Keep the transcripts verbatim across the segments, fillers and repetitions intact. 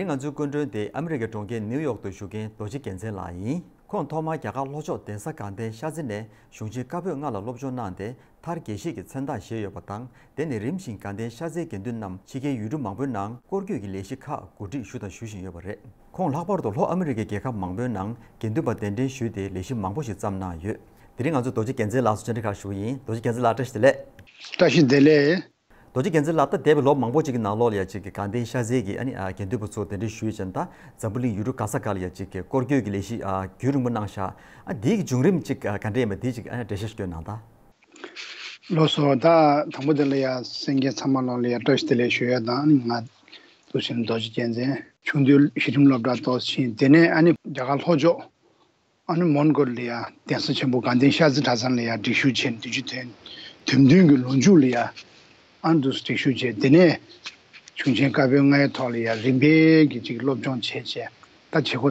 ང་ཚོའི་སྐུ་མགྲོན་དེ་ཨ་མི་རི་ཀའི་གྲོང་ཁྱེར་ནིའུ་ཡོག་ཏུ་བཞུགས་མཁན་རྡོ་རྗེ་རྒྱལ་མཚན་ལགས་ཡིན། ཁོང་ཐོག་མར་རྒྱ་གར་ལྷོ་ཕྱོགས་གདན་ས་དགའ་ལྡན་ཤར་རྩེ་ནས་གཞུང་ཆེན་བཀའ་པོད་ལྔ་ལ་སློབ་སྦྱོང་གནང་སྟེ། མཐར་དགེ་བཤེས་ཀྱི་མཚན་རྟགས་བཞེས་ཡོད་པ་དང་། དེ་ནས་རིམ་བཞིན་དགའ་ལྡན་ཤར་རྩེའི་དགེ་འདུན་རྣམས་ཕྱི་རྒྱལ་ཡུལ་གྲུ་མང་པོའི་ནང་སྐོར་སྐྱོད་ཀྱི་ལས་གཞི་ཁག་གོ་སྒྲིག་ཞུ་དང་ཞུ་བཞིན་ཡོད་པ་རེད། ཁོང་ལྷག་པར་དུ་ལྷོ་ཨ་མི་རི་ཀའི་རྒྱལ་ཁབ་མང་པོའི་ནང་དགེ་འདུན་པ་གདན་འདྲེན་ཞུས་ཏེ་ལས་གཞི་མང་པོ་ཞིག་བརྩམས་གནང་ཡོད། དེ་རིང་ང་ཚོ་རྡོ་རྗེ་རྒྱལ་མཚན་ལགས་སུ་བཅར་འདྲི་ཁག་ཞུ་གི་ཡིན། རྡོ་རྗེ་རྒྱལ་མཚན་ལགས་བཀྲ་ཤིས་བདེ་ལེགས། བཀྲ་ཤིས་བདེ་ལེགས། རྡོ་རྗེ་རྒྱལ་མཚན་ལགས། ད་འདས་པའི་ལོ་མང་པོ་ཅིག་གི་ནང་ལོགས་ལ་ཡ་ཅིག་གི་དགའ་ལྡན་ཤར་རྩེ་གི་ཨ་ནི་ཨ་དགེ་འདུན་པ་ཚོ་གདན་འདྲེན་ཞུས་བྱས་ད་འཛམ་བུ་གླིང་ཡུལ་གྲུ་ག་ས་ག་ལ་ཡ་ཅིག་གི་སྐོར་སྐྱོད་ཀྱི་ལས་གཞི་ཨ་རྒྱུན་རིང་པོ་གནང་ཤག་ཨ་འདིའི་གི་བྱུང་རིམ་ཅིག་ཨ་ག་འདྲ་ཡིན་པ་འདི་ཅིག་ཨ་འགྲེལ་བཤད་ཞིག་སྐྱོན་གནང་དང་། ལགས་སོ། ད་དང་པོ་དེ་ལ་ཡ་གསན་མཁན་ཚང་མ་ལོག་ལ་ཡ་བཀྲ་ཤིས་བདེ་ལེགས་ཞུ་ཡ་དང་། ཨ་ནི་ང་དུ་ཞིང་རྡོ་རྗེ་རྒྱལ་མཚན་ཆུང་དུས་གཞི་རིམ་སློབ་གྲྭ་ཏོག་ཙམ་ཕྱིན། དེ་ནས་ཨ་ནི་རྒྱ་གར་ལྷོ་ཕྱོགས་ཨ་ནི་མོན་གྷོ་ལ་ཡ་གདན་ས་ཆེན་པོ་དགའ་ལྡན་ཤར་རྩེ་གྲྭ་ཚང་ལ་ཡ་སྒྲིག་ཞུགས་བྱས། བདུན་ཅུ་དོན་དོན་བདུན་གྱི་ལོ་མཇུག་ལ་ཡ་ཨ་ནི་འདུག་སེ་སྒྲིག་ཞུགས་བྱས། དེ་ནས་གཞུང་ཆེན་བཀའ་པོད་ལྔའི་ཐོག་ལ་ཡ་རིམ་པས་ཀྱི་ཅིག་སློབ་སྦྱོང་བྱས་བྱས། ད་བྱེད་སྒོ་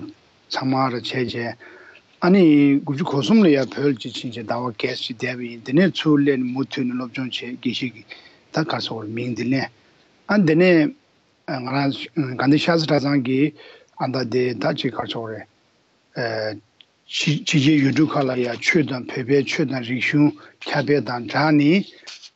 ཚང་མ་ར་བྱས་བྱས། ཨ་ནི་དགུ་བཅུ་གོ་གསུམ་ལ་ཡ་བོད་ལ་ཅིག་ཕྱིན་བྱས་ཟླ་བ་བརྒྱད་ཅིག་བསྡད་པ་ཡིན། དེ་ནས་ཚུར་སླེབས་ནས་མུ་མཐུད་ནས་སློབ་སྦྱོང་བྱས། དགེ་བཤེས་ཀྱི་ད་ག་རེ་ཟེར་དགོས་རེད། མིང་འདི་ལེན། ཨ་དེ་ནས་ང་རང་དགའ་ལྡན་ཤར་རྩེ་གྲྭ་ཚང་གི་ཨ་ད་དེ་ད་ཅིག་ག་རེ་ཟེར་དགོས་རེད། ཕྱི་ཕྱི་རྒྱལ་ཡུལ་གྲུ་ཁག་ལ་ཡ་ཆོས་དང་བོད་པའི་ཆོས་དང་རིག་གཞུང་ཁྱབ་སྤེལ་དང་སྦྲགས་ནས།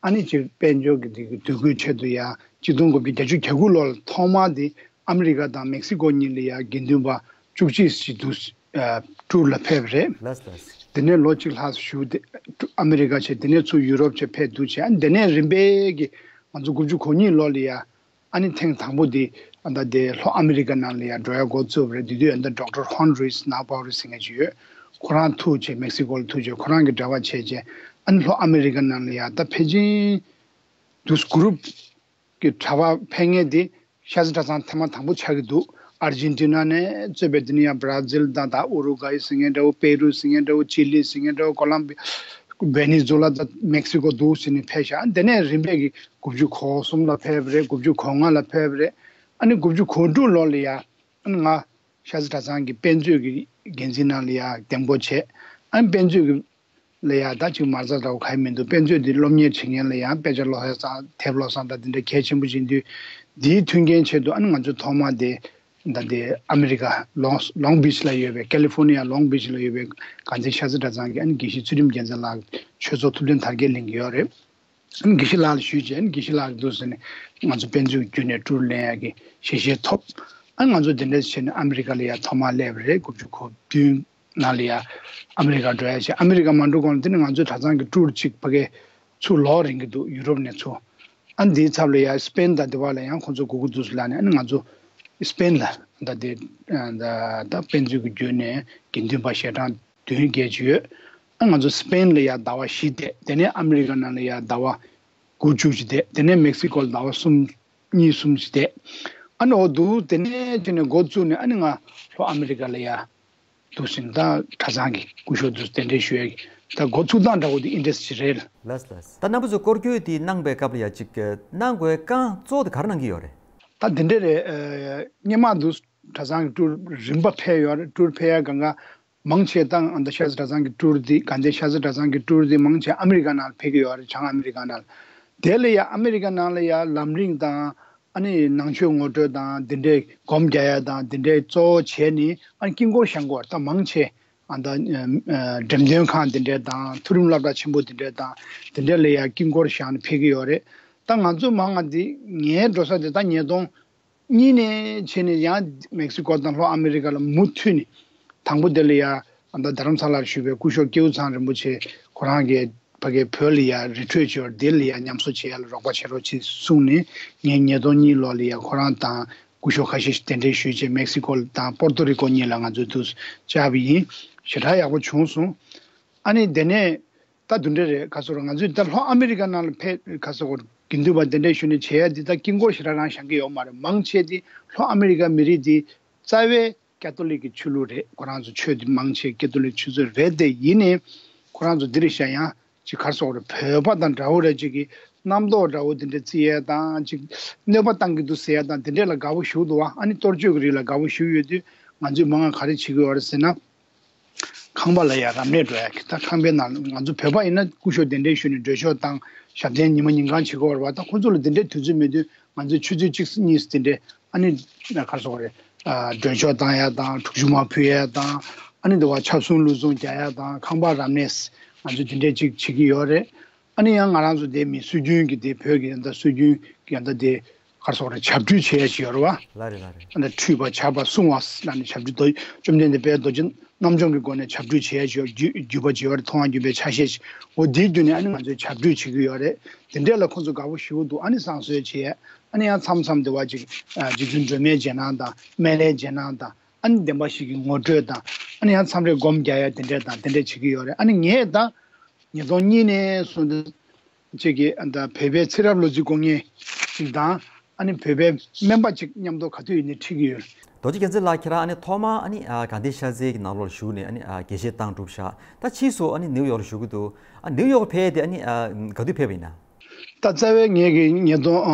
ཨ་ནི་ཅིག་དཔལ་འབྱོར་གྱི་དེ་གི་འདུ་འགོད་ཆེད་དུ་ཡ་གཅིག་སྟོང་དགུ་བརྒྱ་བརྒྱད་ཅུ་གྱ་དགུ་ལོ་ལ་ཐོག་མར་དེ་ཨ་མི་རི་ཀ་དང་མེག་སི་ཀོ་གཉིས་ལ་ཡ་དགེ་འདུན་པ་བཅུ་གཅིག་ཞིག་འདུག་ཨ་ཊུར་ལ་ཕེབས་པ་རེད། ལགས་ལགས། དེ་ནས་ལོ་གཅིག་ལྷག་བཞུགས་ཏེ་ཨ་མི་རི་ཀ་བྱས། དེ་ནས་ཚུར་ཡུ་རོབ་བྱས་ཕེབས་འདུག་བྱས། ཨ་དེ་ནས་རིམ་པས་ཀྱི་ང་ཚོ་དགུ་བཅུ་གོ་གཉིས་ལོ་ལ་ཡ་ཨ་ནི་ཐེངས་དང་པོ་དེ་ཨ་ད་དེ་ལྷོ་ཨ་མི་རི་ཀ་ནང་ལ་ཡ་འགྲོ་ཡ་འགོ་བཙུགས་པ་རེད། དེ་དུས་ཨ་ད་ཌོག་ཊར་ཧོན་རིས་ནཱ་པའོ་རི་ཟེར་མཁན་ཅིག་ཡོད། ཁོ་རང་ཐུག་བྱས། མེག་སི་ཀོ་ལ་ཐུག་བྱས་ཁོ་རང་གི་འབྲེལ་བ་བྱས་བྱས། ཨ་ནི་ལྷོ་ཨ་མི་རི་ཀ་ནང་ལ་ཡ་ད་ཕལ་ཆེར་དུས་གུ་རུབ་ཀྱི་གྲྭ་པ་ཕེབས་མཁན་དེ་ཤར་རྩེ་གྲྭ་ཚང་ཐེངས་མ་དང་པོ་ཆགས་ཀྱི་འདུག་ཨར་ཇེན་ཊི་ན་ནས་གཙོས་པའི་དེ་ནས་ཡང་བྷ་ར་ཛིལ་དང་། ད་ཨུ་རུ་གྷའི་ཟེར་མཁན་འདྲ་བོ། པེ་རུ་ཟེར་མཁན་འདྲ་བོ། ཅི་ལི་ཟེར་མཁན་འདྲ་བོ། ཀོ་ལམ་བི་ཡ། ཝེ་ནེ་ཛུ་ལ་དང་མེག་སི་ཀོ་འདུག་ཟེར་ནས་ཕེབས་ཤག་དེ་ནས་རིམ་པས་ཀྱི་དགུ་བཅུ་གོ་གསུམ་ལ་ཕེབས་པ་རེད། དགུ་བཅུ་གོ་ལྔ་ལ་ཕེབས་པ་རེད། ཨ་ནི་དགུ་བཅུ་གོ་དྲུག་ལོ་ལ་ཡ་ཨ་ནི་ང་ཤར་རྩེ་གྲྭ་ཚང་གི་དཔེ་མཛོད་ཀྱི་འགན་འཛིན་ནང་ལ་ཡ་གདན་འགོ་བྱས། ཨ་ནི་དཔེ་མཛོད་ཀྱི་ལ་ཡ་ད་ཅིག་མ་རྩ་འདྲ་བོ་གང་ཡང་མི་འདུག་དཔེ་མཛོད་འདི་སློབ་གཉེར་བྱེད་མཁན་ལ་ཡང་དཔེ་ཆ་བློ་བཟང་དང་དེབ་བློ་བཟང་དང་དེ་འདྲ་གལ་ཆེན་པོ་ཅིག་འདུག་འདིའི་མཐུན་རྐྱེན་ཆེད་དུ་ཨ་ནི་ང་ཚོ་ཐོག་མ་དེ་ད་ལྟའི་ཨ་མི་རི་ཀ་ལོང་ལོང་བིཆ་ལ་ཡོད་པའི། ཀ་ལི་ཧྥོ་ནི་ཡ་ལོང་བིཆ་ལ་ཡོད་པའི་དགའ་ལྡན་ཤར་རྩེ་གྲྭ་ཚང་གི་ཨ་ནི་དགེ་བཤེས་ཚུལ་ཁྲིམས་རྒྱལ་མཚན་ལགས་ཆོས་ཚོགས་ཐུབ་བསྟན་དར་རྒྱས་གླིང་གི་ཡོད་རེད། ཨ་ནི་དགེ་བཤེས་ལགས་ལ་ཞུས་བྱས། ཨ་ནི་དགེ་བཤེས་ལགས་ཀྱིས་འདུག་ཟེར་ནས་ང་ཚོ་དཔེ་མཛོད་བརྒྱུད་ནས་ཊུར་ལེན་ཡག་གི་ཞལ་བཞེས་ཐོབ། ཨ་ནི་ང་ཚོ་དེ་འདྲ་བྱས་ནས་ཨ་མི་རི་ཀ་ལ་ཡ་ཐོག་མར་སླེབས་པ་རེད། དགུ་བཅུ་གོ་བདུན་ནང་ལ་ཡ་ཨ་མི་རི་ཀ་འགྲོ་ཡ་བྱས། ཨ་མི་རི་ཀ་མ་འགྲོ་གོང་ལ་དེ་ནས་ང་ཚོའི་གྲྭ་ཚང་གི་ཊུར་གཅིག་ཕ་གིར་ཚུར་ལོག་རན་གྱི་འདུག་ཡུ་རོབ་ནས་ཚུར། ཨ་ནི་དེའི་ཚབ་ལ་ཡ་སི་པེན་དང་དེ་བ་ལ་ཡང་ཁོང་ཚོ་དགོས་ཀྱི་འདུག་ཟེར་ལབ་ནས། ཨ་ནི་ང་ཚོ་སི་པེན་ལ་ད་དེ་ད་དཔེ་མཛོད་ཀྱི་བརྒྱུད་ནས་དགེ་འདུན་པ་ཞལ་གྲངས་བདུན་བརྒལ་གྱི་ཡོད། ཨ་ང་ཚོ་སི་པེན་ལ་ཡ་ཟླ་བ་བཞི་བསྡད། དེ་ནས་ཨ་མི་རི་ཀ་ནང་ལ་ཡ་ཟླ་བ་དགུ་བཅུ་ཅིག་བསྡད། དེ་ནས་མེག་སི་ཀོ་ལ་ཟླ་བ་གསུམ། གཉིས་གསུམ་ཞིག་བསྡད། ཨ་ནི་འོ་འདུག་དེ་ནས་བྱས་ནས་འགོ་བཙུགས་ནས་ཨ་ནི་ང་ལྷོ་ཨ་མི་རི་ཀ་ལ་ཡ་འདུག་ཟིན། ད་གྲྭ་ཚང་གི་སྐུ་ཞབས་འདུག་གདན་འདྲེན་ཞུ་ཡ་གི་ད་འགོ་ཚུགས་སྟངས་འདྲ་བོ་དེ་འདི་འདྲ་ཞིག་རེད། ལགས་ལགས། ད་རྣམ་པ་ཚོས་སྐོར་སྐྱོད་དེ་གནང་པའི་སྐབས་ལ་ཡ་ཅིག་གནང་དགོས་རྐང་གཙོ་བོ་དེ་ག་རེ་གནང་གི་ཡོད་རེད། ད་དེ་འདྲ་རེད། ཨ་སྔོན་མ་འདུག་གྲྭ་ཚང་གི་ཊུར་རིམ་པ་ཕེབས་ཡོད་རེད། ཊུར་ཕེབས་ཡ་གང་ག་མང་ཆེ་ད་ཨ་ད་ཤར་རྩེ་གྲྭ་ཚང་གི་ཊུར་འདི། དགའ་ལྡན་ཤར་རྩེ་གྲྭ་ཚང་གི་ཊུར་འདི་མང་ཆེ་ཨ་མི་རི་ཀ་ནང་ལ་ཕེབས་ཀྱི་ཡོད་རེད། བྱང་ཨ་མི་རི་ཀ་ནང་ལ། དེ་ལ་ཡ་ཨ་མི་རི་ཀ་ནང་ལ་ཡ་ལམ་རིམ་དང་ཨ་ནི་ནང་ཆོས་ངོ་སྤྲོད་དང་དེ་འདྲའི་སྒོམ་རྒྱག་ཡ་དང་དེ་འདྲའི་གཙོ་བོ་བྱས་ནས་ཨ་ནི་དཀྱིལ་འཁོར་བཞེངས་དགོས་རེད། ད་མང་ཆེ་ཨ་ད་འགྲེམས་སྟོན་ཁང་དེ་འདྲ་དང་། མཐོ་རིམ་སློབ་གྲྭ་ཆེན་པོ་དེ་འདྲ་དང་དེ་འདྲ་ལ་ཡ་དཀྱིལ་འཁོར་བཞེངས་ནས་ཕེབས་ཀྱི་ཡོད་རེད། ད་ང་ཚོ་མང་ང་འདི་ངའི་འགྲོ་ས་དེ་ད་ཉིས་སྟོང་གཉིས་ནས་བྱས་ནས་ཡང་མེག་སི་ཀོ་དང་ལྷོ་ཨ་མི་རི་ཀ་ལ་མུ་མཐུད་ནས། དང་པོ་དེ་ལ་ཡ་ཨ་ད་རྡ་རམ་ས་ལར་བཞུགས་པའི་སྐུ་ཞབས་ཀེའུ་ཚང་རིན་པོ་ཆེ་ཁོ་རང་གིས་ཕ་གིའི་བོད་ལ་ཡ་རི་ཁྲོད་བྱས་པ་དེ་ལ་ཡ་ཉམས་གསོ་བྱེད་ཡ་ལ་རོགས་པ་བྱེད་རོགས་བྱེད་གསུངས་ནས། ངས་ཉིས་སྟོང་གཉིས་ལོ་ལ་ཡ་ཁོ་རང་དང་སྐུ་ཞབས་ཁ་ཤས་ཤིག་གདན་འདྲེན་ཞུས་བྱས་མེག་སི་ཀོ་དང་པོར་ཏོ་རི་ཀོ་གཉིས་ལ་ང་ཚོས་འདུག་བཅར་བ་ཡིན། ཞེ་དྲག་ཡག་པོ་བྱུང་སོང་། ཨ་ནི་དེ་ནས་ད་དེ་འདྲ་རེད། ག་ཟེར་རོ། ང་ཚོས་ད་ལྷོ་ཨ་མི་རི་ཀ་ནང་ལ་ཕེབས་ག་ཟེར་རོ། དགེ་འདུན་པ་གདན་འདྲེན་ཞུ་ནས་བྱེད་ཡ་འདི་ད་དཀྱིལ་འཁོར་ཞེ་དྲག་རང་བཞེངས་ཀྱི་ཡོད་མ་རེད། མང་ཆེ་འདི་ལྷོ་ཨ་མི་རི་ཀ་མི་རིགས་འདི་རྩ་བའི་ཀ་ཏོ་ལིག་གི་ཆོས་ལུགས་རེད། ཁོ་རང་ཚོ་ཆོས་འདི་མང་ཆེ་ཀ་ཏོ་ལིག་ཆོས་ཚོད་རེད། དེ་ཡིན་ནའི་ཁོ་རང་ཚོ་འདི་རེད་ཤག་ཡང་ཅིག་ག་རེ་ཟེར་དགོས་རེད། བོད་པ་དང་འདྲ་བོ་རེད། ཅིག་གི་རྣམ་རྟོག་འདྲ་བོ་དེ་འདྲ་བརྩི་ཡས་དང་། ཅིག་གནོད་པ་བཏང་གི་འདུག་ཟེར་ཡས་དང་། དེ་འདྲས་ལ་དགའ་བོ་ཞེ་པོ་འདུག་བ། ཨ་ནི་གཏོར་བཅོས་ཀྱི་རིགས་ལ་དགའ་བོ་ཞེ་པོ་ཡོད་དུས་ང་ཚོས་མང་ང་ག་རེ་བྱེད་ཀྱི་ཡོད་རེད་ཟེར་ན། ཁང་པ་ལ་ཡ་རབ་གནས་འགྲོ་ཡ་གི། ད་ཁང་པའི་ནང་ང་ཚོ་བོད་པ་ཡིན་ན་སྐུ་ཞབས་གདན་འདྲེན་ཞུས་ནས་འགྲོ་ཆོག་དང་ཞབས་བརྟན་ཉི་མ་ཉིན་གང་བྱེད་ཀྱི་ཡོད་རེད་བ། ད་ཁོ་ཚོ་ལ་དེ་འདྲའི་དུས་ཚོད་མེད་དུས་ང་ཚོས་ཆུ་ཚོད་གཅིག་གཉིས་དེ་འདྲས་ཨ་ནི་ག་རེ་ཟེར་དགོས་རེད། ཨ་སྒྲོལ་ཆོག་བཏང་ཡ་དང་། དྲུག་ཅུ་མ་ཕུལ་ཡ་དང་། ཨ་ནི་འདི་བ་ཆབ་སྲུང་བློས་བཟུང་རྒྱག་ཡ་དང་། ཁང་པ་རབ་གནས། ང་ཚོས་དེ་འདྲས་ཅིག་བྱེད་ཀྱི་ཡོད་རེད། ཨ་ནི་ཡང་ང་རང་ཚོ་དེ་མི་སྲོལ་རྒྱུན་གྱི་དེ་བོད་ཀྱི་ཡང་ད་སྲོལ་རྒྱུན་གྱི་ཡང་ད་དེ་ག་རེ་ཟེར་དགོས་རེད། ཞབས་ཁྲུས་བྱེད་ཡ་ཞིག་ཡོད་རེད་བ། ལགས་རེད། ལགས་རེད། ཨ་ནི་ཁྲུས་པ་བྱ་བ་སྲུང་བ་ལ་ནི་ཞབས་ཁྲུས་དོ། བཅོམ་ལྡན་འདས་དཔལ་རྡོ་རྗེ་རྣམ་འཇོམས་ཀྱི་སྒོ་ནས་ཞབས་ཁྲུས་བྱེད་ཡ་ཞིག་ཡོད། བརྒྱུད་བརྒྱུད་པ་ཅིག་ཡོད་རེད། ཐུབ་དབང་བརྒྱུད་པའི་ཆ་ཤས་ཤིག་འོ་དེའི་བརྒྱུད་ནས་ཨ་ནི་ང་ཚོས་ཞབས་ཁྲུས་བྱེད་ཀྱི་ཡོད་རེད། དེ་འདྲས་ལ་ཁོང་ཚོ་དགའ་པོ་ཞེ་པོ་འདུག་ཨ་ནི་བསང་གསོལ་བྱེད་ཡ། ཨ་ནི་ཡང་མཚམས་མཚམས་དེ་བ་ཅིག་ཨ་རྗེ་བཙུན་སྒྲོལ་མའི་རྗེས་གནང་དང་། སྨན་བླའི་རྗེས་གནང་དང་། ཨ་ནི་བདེན་པ་བཞི་གི་ངོ་སྤྲོད་དང་། ཨ་ནི་ཡང་མཚམས་རེ་སྒོམ་རྒྱག་ཡ་དེ་འདྲས་དང་དེ་འདྲས་བྱེད་ཀྱི་ཡོད་རེད། ཨ་ནི་ངས་ད་ཉིས་སྟོང་གཉིས་ནས་བཟུང་སྟེ་ཅིག་གི་ཨ་ད་བོད་པའི་ཚེ་རབས་ལོ་རྒྱུས་སྐོར་ངེས་ཅིག་དང་། ཨ་ནི་བོད་པའི་སྨན་པ་ཅིག་མཉམ་དུ་ག་དུས་ཡིན་ནའི་ཁྲིད་ཀྱི་ཡོད། རྡོ་རྗེ་རྒྱལ་མཚན་ལགས། ཁྱེད་རང་ཨ་ནི་ཐོག་མར་ཨ་ནི་ཨ་དགའ་ལྡན་ཤར་རྩེ་གི་ནང་ལོགས་ལ་བཞུགས་ནས་ཨ་ནི་ཨ་དགེ་བཤེས་བཏང་གྲུབ་ཤག་ད་ཕྱིས་སུ་ཨ་ནི་ནིའུ་ཡོག་ལ་བཞུགས་ཀྱི་འདུག་ཨ་ནིའུ་ཡོག་ཕེབས་དེ་ཨ་ནི་ཨ་ག་དུས་ཕེབས་པ་ཡིན་ན། ད་རྩ་བའི་ངེད་ཀྱི་ཉིས་སྟོང་ཨ་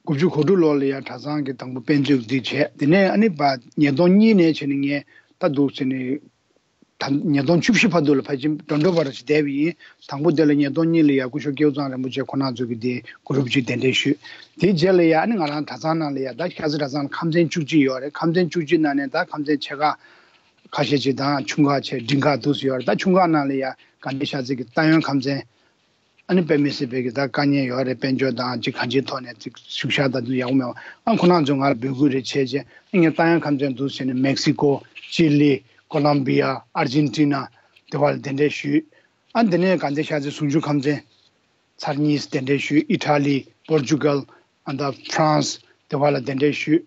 དགུ་བཅུ་གོ་དྲུག་ལོ་ལ་ཡ་གྲྭ་ཚང་གི་དང་པོ་དཔེ་མཛོད་འདི་བྱས། དེ་ནས་ཨ་ནི་བ་ཉིས་སྟོང་གཉིས་ནས་བྱས་ནས་ངས་ད་འདུག་བྱས་ནས་ད་ཉིས་སྟོང་བཅུ་བཞི་བར་དུ་ལ་ཕལ་ཆེར་འགྲོ་འགྲོ་བར་བསྡད་པ་ཡིན། དང་པོ་དེ་ལ་ཉིས་སྟོང་གཉིས་ལ་ཡ་སྐུ་ཞབས་སྐལ་བཟང་རིན་པོ་ཆེ་ཁོང་རྣམ་ཚོ་གི་དེ་གུ་རུབ་ཅིག་གདན་འདྲེན་ཞུས། དེའི་རྗེས་ལ་ཡ་ཨ་ནི་ང་རང་གྲྭ་ཚང་ནང་ལ་ཡ་ད་ཤར་རྩེ་གྲྭ་ཚང་ལ་ཁམས་ཚན་བཅུ་གཅིག་ཡོད་རེད། ཁམས་ཚན་བཅུ་གཅིག་ནང་ནས་ད་ཁམས་ཚན་ཆེ་ཁག་ཁ་ཤས་ཅིག་དང་ཆུང་ཁག་བྱས་འབྲིང་ཁག་འདུག་སེ་ཡོད་རེད། ད་ཆུང་ཁག་ནང་ལ་ཡ་དགའ་ལྡན་ཤར་རྩེ་གི་ཏཱ་ཡོན་ཁམས་ཚན། ཨ་ནི་དཔེ་མི་སྲིད་པའི་གི་ད་དཀའ་ངལ་ཡོད་རེད། དཔལ་འབྱོར་དང་ཅིག་གང་ཅིའི་ཐོག་ནས་ཅིག་བཞུགས་ཤག་ད་དུང་ཡག་པོ་མེད་པ། ཨ་ཁོ་རང་ཚོས་ང་ལ་འབོད་སྐུལ་རེ་བྱས་རྗེས། ཨ་ངས་ཏཱ་ཡོན་ཁམས་ཚན་འདུག་སེ་བྱས་ནས་མེག་སི་ཀོ། ཅི་ལི། ཀོ་ལམ་བི་ཡ། ཨར་ཇེན་ཊི་ན། དེ་བར་ལ་གདན་འདྲེན་ཞུས། ཨ་འདི་ནས་དགའ་ལྡན་ཤར་རྩེ་ཟུང་ཆུ་ཁམས་ཚན་ཚར་གཉིས་གདན་འདྲེན་ཞུས། ཨི་ཊ་ལི། པོར་ཅུ་གལ། ཨ་ད་ཧྥ་རན་སི། དེ་བར་ལ་གདན་འདྲེན་ཞུས།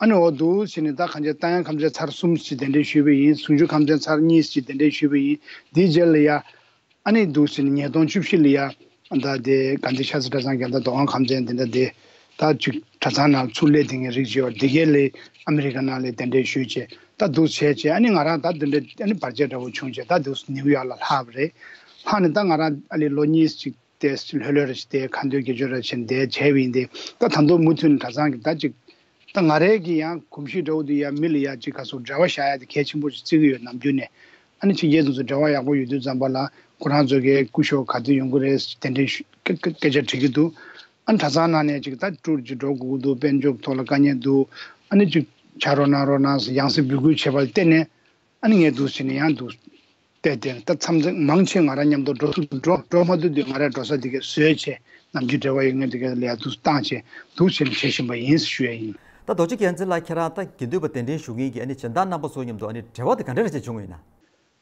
ཨ་ནི་འོ་འདུག་སེ་བྱས་ནས་ད་གང་ཅི་ཏཱ་ཡོན་ཁམས་ཚན་ཚར་གསུམ་ཅིག་གདན་འདྲེན་ཞུས་པ་ཡིན། ཟུང་ཆུ་ཁམས་ཚན་ཚར་གཉིས་ཅིག་གདན་འདྲེན་ཞུས་པ་ཡིན། དེའི་རྗེས་ལ་ཡ་ཨ་ནི་འདུག་སེ་ཉིས་སྟོང་བཅུ་བཞི་ལ་ཡ་ད་དེ་དགའ་ལྡན་ཤར་རྩེ་གྲྭ་ཚང་གི་ད་མདོ་ཁམས་ཁམས་ཚན་དེ་འདྲ་དེ་ད་ཅིག་གྲྭ་ཚང་ནང་ཚུར་སླེབས་དེ་ངས་རིག་བྱས་པ། དེ་གའི་ལས་ཨ་མི་རི་ཀ་ནང་ལ་གདན་འདྲེན་ཞུས་བྱས། ད་འདུག་བྱས་བྱས་ཨ་ནི་ང་རང་ད་དེ་འདྲ་ཨ་ནི་བར་ཆད་འདྲ་བོ་བྱུང་བྱས། ད་འདུག་ནིའུ་ཡོག་ལ་ལྷག་པ་རེད། ལྷག་ནས་ད་ང་རང་ཨ་ལས་ལོ་གཉིས་ཅིག་དེ་ལྷོད་ལྷོད་རེ་ཞིག་དེ་ཁ་འདོན་དགེ་སྦྱོར་རེ་བྱས་ནས་དེ་བྱས་པ་ཡིན་ཏེ། ད་ད་དུང་མུ་མཐུད་ནས་གྲྭ་ཚང་གི་ད་ཅིག་ད་ང་རའི་གི་ཡང་གོམས་གཤིས་འདྲ་བོ་དེ་ཡང་མི་ལ་ཡ་ཅིག་ག་སོགས་འབྲེལ་བ་བཞག་ཡ་དེ་གལ་ཆེན་པོ་ཞིག་བརྩི་གི་ཡོད། ནམ་རྒྱུན་ནས་ཨ་ནི་ཕྱི་རྒྱལ་དེ་ཚོ་འབྲེལ་བ་ཡག་པོ་ཡོད་དུས་ཙམ་པ་ལ་ཁོ་རང་ཚོ་གི་སྐུ་ཞབས་ག་དུས་ཡོང་གི་རེད་དེ་འདྲའི་ཞུ་སྐད་སྐད་སྐད་ཆ་དྲི་གི་འདུག་ཨ་ནི་གྲྭ་ཚང་ནང་ནས་ཅིག་ད་ཊུར་ཅིག་འགྲོ་དགོས་ཀྱི་འདུག་དཔལ་འབྱོར་ཐོག་ལ་དཀའ་ངལ་འདུག་ཨ་ནི་ཅིག་བྱ་རོགས་གནང་རོགས་གནང་ཟེར་ཡང་སེ་འབོད་སྐུལ་བྱས་པ་ལ་བརྟེན་ནས། ཨ་ནི་ངས་འདུག་སེ་བྱས་ནས་ཡང་འདུག་བལྟས་ཏེ། ད་མཚམས་མཚམས་མང་ཆེ་ང་རང་མཉམ་དུ་འགྲོ་ཐུབ་འགྲོ་འགྲོ་མ་ཐུབ་དུས་ང་རང་འགྲོ་ས་དེ་གའི་བཟོས་བྱས། ནམ་རྒྱུན་འབྲེལ་བ་ཡོད་མཁན་དེ་གའི་ལ་ཡ་འདུག་བཏང་བྱས་འདུག་སེ་བྱས་ནས་བྱེད་བཞིན་པ་ཡིན་ཞུ་ཡ་ཡིན། ད་རྡོ་རྗེ་རྒྱལ་མཚན་ལགས། ཁྱེད་རང་ད་དགེ་འདུན་པ་གདན་འདྲེན་ཞུ་མཁན་གྱི་ཨ་ནི་སྦྱིན་བདག་རྣམ་པ་ཚོ་མཉམ་དུ་ཨ་ནི་འབྲེལ་བ་དེ་ག་འདྲ་རེ་བྱས་བྱུང་བ་ཡིན་ན།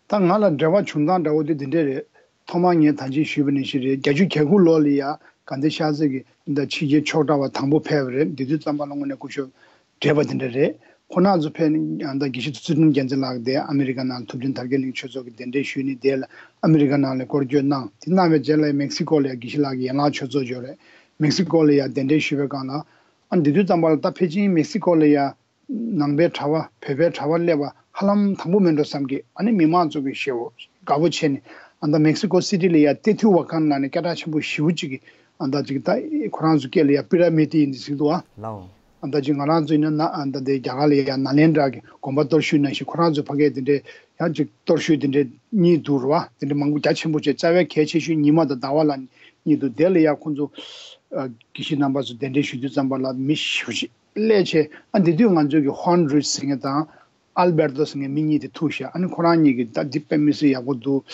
ད་ང་ལ་འབྲེལ་བ་བྱུང་སྟངས་འདྲ་བོ་དེ་འདི་འདྲས་རེད། ཐོག་མར་ངས་ད་ཅི་ཞུས་པ་ནང་བཞིན་རེད། བརྒྱད་ཅུ་གྱ་དགུ་ལོ་ལ་ཡ་དགའ་ལྡན་ཤར་རྩེ་གི་ད་ཕྱི་རྒྱལ་ཕྱོགས་གྲྭ་བ་དང་པོ་ཕེབས་པ་རེད། དེ་དུས་ཙམ་པ་ལ་དངོས་གནས་སྐུ་ཞབས་བགྲེས་པ་དེ་འདྲ་རེད། ཁོང་རྣམ་ཚོ་ཕེབས་ནས་ཡང་ད་དགེ་བཤེས་ཚུལ་ཁྲིམས་རྒྱལ་མཚན་ལགས་དེ་ཨ་མི་རི་ཀ་ནང་ཐུབ་བསྟན་དར་རྒྱས་གླིང་ཆོས་ཚོགས་ཀྱི་གདན་འདྲེན་ཞུས་ནས། དེ་ལ་ཨ་མི་རི་ཀ་ནང་ལ་སྐོར་སྐྱོད་གནང་། དེ་གནང་བའི་རྗེས་ལ་མེག་སི་ཀོ་ལ་ཡ་དགེ་བཤེས་ལགས་ཀྱི་ཡན་ལག་ཆོས་ཚོགས་ཡོད་རེད། མེག་སི་ཀོ་ལ་ཡ་གདན་འདྲེན་ཞུས་པའི་སྒང་ལ། ཨ་འདི་དུས་ཙམ་པ་ལ་ད་ཕལ་ཆེར་མེག་སི་ཀོ་ལ་ཡ་ནང་པའི་གྲྭ་པ་བོད་པའི་གྲྭ་པ་སླེབས་པ་ཧ་ལམ་དང་པོ་མིན་འགྲོ་བསམ་གི། ཨ་ནི་མི་མང་ཚོ་གི་ཞེ་པོ་དགའ་པོ་བྱས་ནས། ཨ་ད་མེག་སི་ཀོ་སི་ཊི་ལ་ཡ་ཏེ་ཐུ་ཝ་ཀན་ལབ་ནས་སྐད་གྲགས་ཆེན་པོ་ཞེ་པོ་ཅིག་གི། ཨ་ད་ཅིག་ད་ཁོ་རང་ཚོ་སྐད་ལ་ཡ་པི་ར་མི་ཏི་ཡིན་ཏེ་ཟེར་གི་འདུག་ཨ། ལའོ། ཨ་ད་ཅིག་ང་རང་ཚོ་ཡིན་ན་ན་ཨ་ད་དེ་རྒྱ་གར་ལ་ཡ་ནཱ་ལེནྡྲ་གི་དགོན་པ་གཏོར་ཤུལ་ནང་བཞིན་ཁོ་རང་ཚོའི་ཕ་སྐད་དེ་འདྲས་ཡང་ཅིག་གཏོར་ཤུལ་དེ་འདྲས་གཉིས་འདུག་རེད་བ། དེ་འདྲས་མང་པོ་རྒྱ་ཆེན་པོ་བྱས། རྩ་བའི་གལ་ཆེ་ཤོས་ཉི་མ་དང་ཟླ་བ་ལ་གཉིས་འདུག་དེ་ལ་ཡ་ཁོང་ཚོ་ཨ་དགེ་བཤེས་རྣམ་པ་ཚོ་གདན་འདྲེན་ཞུ་དུས་ཙམ་པ་ལ་མི་ཞེ་པོ་ཅིག་སླེབས་བྱས། ཨ་འདི་དུས་ང་ཚོའི་གི་ཧོན་རུས་ཟེར་མཁན་དང་ཨལ་བེར་ཏོ་ཟེར་མཁན་མི་གཉིས་དེ་ཐུག་ཤག་ཨ་ནི་ཁོ་རང་གཉིས་ཀྱིས་ད་འདི་དཔེ་མི་སྲིད་ཡག་པོ་འདུག་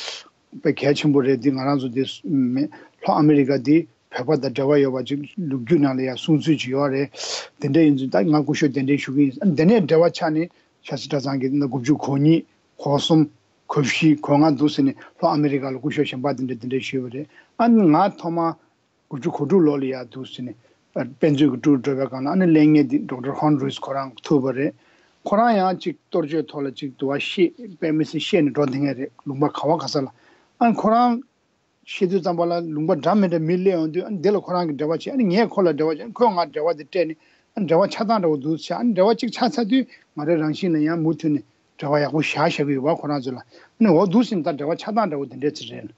དཔེ་གལ་ཆེན་པོ་རེད། འདི་ང་རང་ཚོ་འདི་མེ་ལྷོ་ཨ་མི་རི་ཀ་འདི་བོད་པ་དང་འབྲེལ་བ་ཡོད་པ་ཅིག་ལོ་རྒྱུས་ནང་ལ་ཡང་གསུང་ཚུལ་ཅིག་ཡོད་རེད། དེ་འདྲ་ཡིན་ཚུལ་ད་ང་སྐུ་ཞབས་གདན་འདྲེན་ཞུ་གི་ཡིན། ཨ་ནི་དེ་ནས་འབྲེལ་བ་ཆགས་ནས་ཤར་རྩེ་གྲྭ་ཚང་གི་ད་དགུ་བཅུ་གོ་གཉིས་གོ་གསུམ་གོ་བཞི་གོ་ལྔ་འདུག་ཟེར་ནས་ལྷོ་ཨ་མི་རི་ཀ་ལ་སྐུ་ཞབས་གཞན་པ་དེ་འདྲ་དེ་འདྲ་ཞུས་པ་རེད། ཨ་ནི་ང་ཐོག་མ་དགུ་བཅུ་གོ་དྲུག་ལོ་ལ་ཡར་འདུག་ཟེར་ནས་དཔེ་མཛོད་ཀྱི་ཊུར་འགྲོ་བའི་སྒང་ལ། ཨ་ནི་གླེང་མཁན་དེ་ཌོག་ཊར་ཧོན་རུས་ཁོ་རང་ཐུག་པ་རེད། ཁོ་རང་ཡང་ཅིག་གཏོར་བཅོས་ཐོག་ལ་ཅིག་དུ་བ་ཤེས་དཔེ་མི་སྲིད་ཤེས་ནས་འགྲོ་བསྡད་མཁན་རེད། ལུང་པ་ག་བ་ག་ས་ལ། ཨ་ནི་ཁོ་རང་ཤེས་དུས་ཙམ་པ་ལ་ལུང་པ་འདྲ་མི་འདྲ་མི་སླེབས་ཡོང་དུས། ཨ་ནི་དེ་ལ་ཁོ་རང་གིས་འབྲེལ་བ་བྱས། ཨ་ནི་ངས་ཁོ་ལ་འབྲེལ་བ་བྱས། ཨ་ནི་ཁོས་ང་འབྲེལ་བ་དེ་སྤྲད་ནས། ཨ་ནི་འབྲེལ་བ་ཆགས་སྟངས་འདྲ་བོ་འདུག་ཟེར། ཨ་ནི་འབྲེལ་བ་གཅིག་ཆགས་ཚར་དུས་ང་རའི་རང་བཞིན་ལ་ཡང་མུ་མཐུད་ནས་འབྲེལ་བ་ཡག་པོ་བཞག་བཞག་གི་ཡོད་པ་ཁོ་རང་ཚོ་ལ། ཨ་ནི་འོ་འདུག་ཟེར་ནས་ད་འབྲེལ་བ་ཆགས་སྟངས་འདྲ་བོ་དེ་འདྲས་ཅིག་རེད།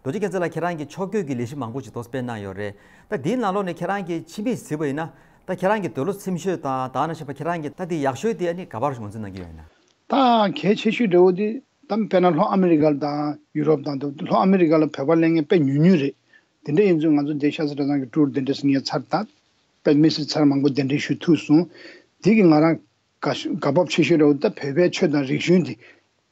རྡོ་རྗེ་རྒྱལ་མཚན་ལགས། ཁྱེད་རང་གིས་ཕྱོགས་བསྐྱོད་ཀྱི་ལས་གཞི་མང་པོ་ཞིག་ཐོག་སྤེལ་གནང་ཡོད་རེད། ད་འདིའི་ནང་ལོགས་ནས་ཁྱེད་རང་གིས་ཕྱི་མིག་གཟིགས་པ་ཡིན་ན། ད་ཁྱེད་རང་གི་འདོད་བློ་ཚིམ་ཤོས་དང་། ད་ནང་བཞིན་པ་ཁྱེད་རང་གི་ད་འདི་ཡག་ཤོས་དེ་ཨ་ནི་ག་པར་ངོས་འཛིན་གནང་གི་ཡོད་ན། ད་གལ་ཆེ་ཤོས་འདྲ་བོ་དེ་ད་དཔེར་ན་ལྷོ་ཨ་མི་རི་ཀ་དང་ཡུ་རོབ་དང་། ད་ལྷོ་ཨ་མི་རི་ཀ་ལ་བོད་པ་སླེབས་མཁན་དཔེ་ཉུང་ཉུང་རེད། དེ་འདྲ་ཡིན་ཚུལ་ང་ཚོ་འདི་ཤར་རྩེ་གྲྭ་ཚང་གི་ཊུར་དེ་འདྲས་ངས་ཚར་ད་དཔེ་མི་སྲིད་ཚར་མང་པོ་གདན་འདྲེན་ཞུ་ཐུབ་སོང་། དེ་གི་ང་རང་ དགའ་ཤོས་དགའ་སྤོབས་ཆེ་ཤོས་རེད་འོ། ད་བོད་པའི་ཆོས་དང་རིག་གཞུང་འདི་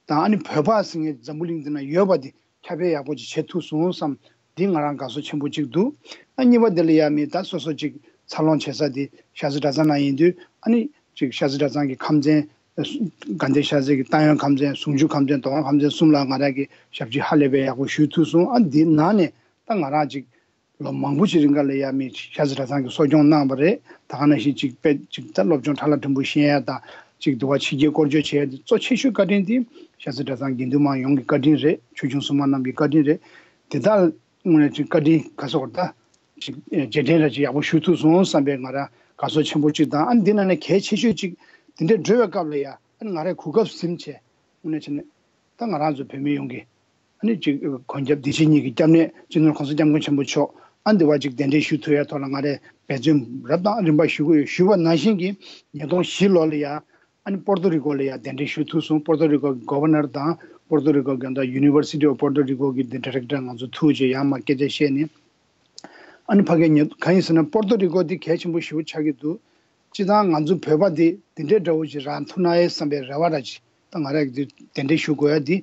དང་ཨ་ནི་བོད་པ་ཟེར་མཁན་འཛམ་བུ་གླིང་འདི་ན་ཡོད་པ་འདི་ཁྱབ་སྤེལ་ཡག་པོ་ཅིག་བྱེད་ཐུབ་སོང་བསམ། འདི་ང་རང་དགའ་ཚོར་ཆེན་པོ་ཅིག་འདུག་ཨ་གཉིས་པ་འདི་ལ་ཡ་མི་ད་སོ་སོ་ཅིག་འཚར་ལོངས་བྱེད་ས་འདི་ཤར་རྩེ་གྲྭ་ཚང་ནང་ཡིན་དུས་ཨ་ནི་ཅིག་ཤར་རྩེ་གྲྭ་ཚང་གི་ཁམས་ཚན། དགའ་ལྡན་ཤར་རྩེ་གི་ཏང་ཡོན་ཁམས་ཚན། ཟུང་ཆུ་ཁམས་ཚན། མདོ་ཁམས་ཁམས་ཚན་གསུམ་ལ་ང་རང་གི་ཞབས་ཕྱི་ཧ་ལས་པའི་ཡག་པོ་ཞུ་ཐུབ་སོང་། ཨ་འདི་ནང་ནས་ད་ང་རང་ཅིག་ལོ་མང་པོ་ཞིག་རིང་ག་ལ་ཡ་མི་ཤར་རྩེ་གྲྭ་ཚང་གི་གསོ་སྐྱོང་གནང་བ་རེད། ད་ག་ནང་བཞིན་ཅིག་དཔེ་ཅིག་ད་སློབ་སྦྱོང་ཁྲ་ལ་ཕྲན་བུ་ཤེས་ཡ་དང་ཅིག་འདི་བ་ཕྱི་རྒྱལ་སྐོར་སྐྱོད་བྱེད་ཡ་འདི་གཙོ་ཆེ་ཤོས་བཀའ་དྲིན་འདི་ཤར་རྩེ་གྲྭ་ཚང་དགེ་འདུན་དམངས་ཡོངས་ཀྱི་བཀའ་དྲིན་རེད། ཆོས་སྐྱོང་སྲུང་མ་རྣམས་ཀྱི་བཀའ་དྲིན་རེད། དེ་དག་དངོས་གནས་ཅིག་བཀའ་དྲིན་ག་སོགས་ད་ཅིག་རྗེས་དྲན་ར་ཅིག་ཡག་པོ་ཞུ་ཐུབ་སོང་བསམ་པའི་ང་རང་དགའ་ཚོར་ཆེན་པོ་ཅིག་དང་། ཨ་འདི་ནང་ནས་གལ་ཆེ་ཤོས་ཅིག་འདི་འདྲའི་འགྲོ་བའི་སྐབས་ལ་ཡ་ཨ་ང་རའི་གོ་སྐབས་ཟིན་བྱས་དངོས་གནས་བྱས་ནས་ད་ང་རང་ཚོ་བོད་མི་ཡོངས་ཀྱི་ཨ་ནི་ཅིག་གོ་རྒྱབ་བདེ་སྐྱིད་གཉིས་ཀྱི་སྐྱབས་གནས་སྤྱི་ནོར་༸གོང་ས་༸སྐྱབས་མགོན་ཆེན་པོ་མཆོག་ཨ་འདི་བ་ཅིག་གདན་འདྲེན་ཞུ་ཐུབ་ཡ་ཐོག་ལ་ང་རས་འབད་བརྩོན་རབ་དང་རིམ་པ་ཞུ་གི་ཡོད། ཞུས་པ་ནང་བཞིན་གྱི་ཉིས་སྟོང་བཞི་ལོ་ལ་ཡ་ཨ་ནི་པོར་ཏོ་རི་ཀོ་ལ་ཡ་གདན་འདྲེན་ཞུ་ཐུབ་སོང་། པོར་ཏོ་རི་ཀོ་གི་གོ་བར་ནར་དང་པོར་ཏོ་རི་ཀོ་གི་ད་University of Puerto Rico གི་འདི་ཌི་རེག་ཊར་ང་ཚོ་ཐུག་བྱས་ཡར་མར་སྐད་ཆ་བཤད་ནས། ཨ་ནི་ཕ་གིར་ཉོ་གང་ཡིན་ཟེར་ན་པོར་ཏོ་རི་ཀོ་འདི་གལ་ཆེན་པོ་ཞེ་པོ་ཆགས་ཀྱི་འདུག་སྤྱིར་བཏང་ང་ཚོ་བོད་པ་འདི་འདི་འདྲའི་འདྲ་བོ་ཞིག་རག་ཐུབ་ན་ཨེ་བསམ་པའི་རེ་བ་ར་ཅིག་ད་ང་རང་གི་འདི་གདན་འདྲེན་ཞུ་དགོས་ཡ་འདི་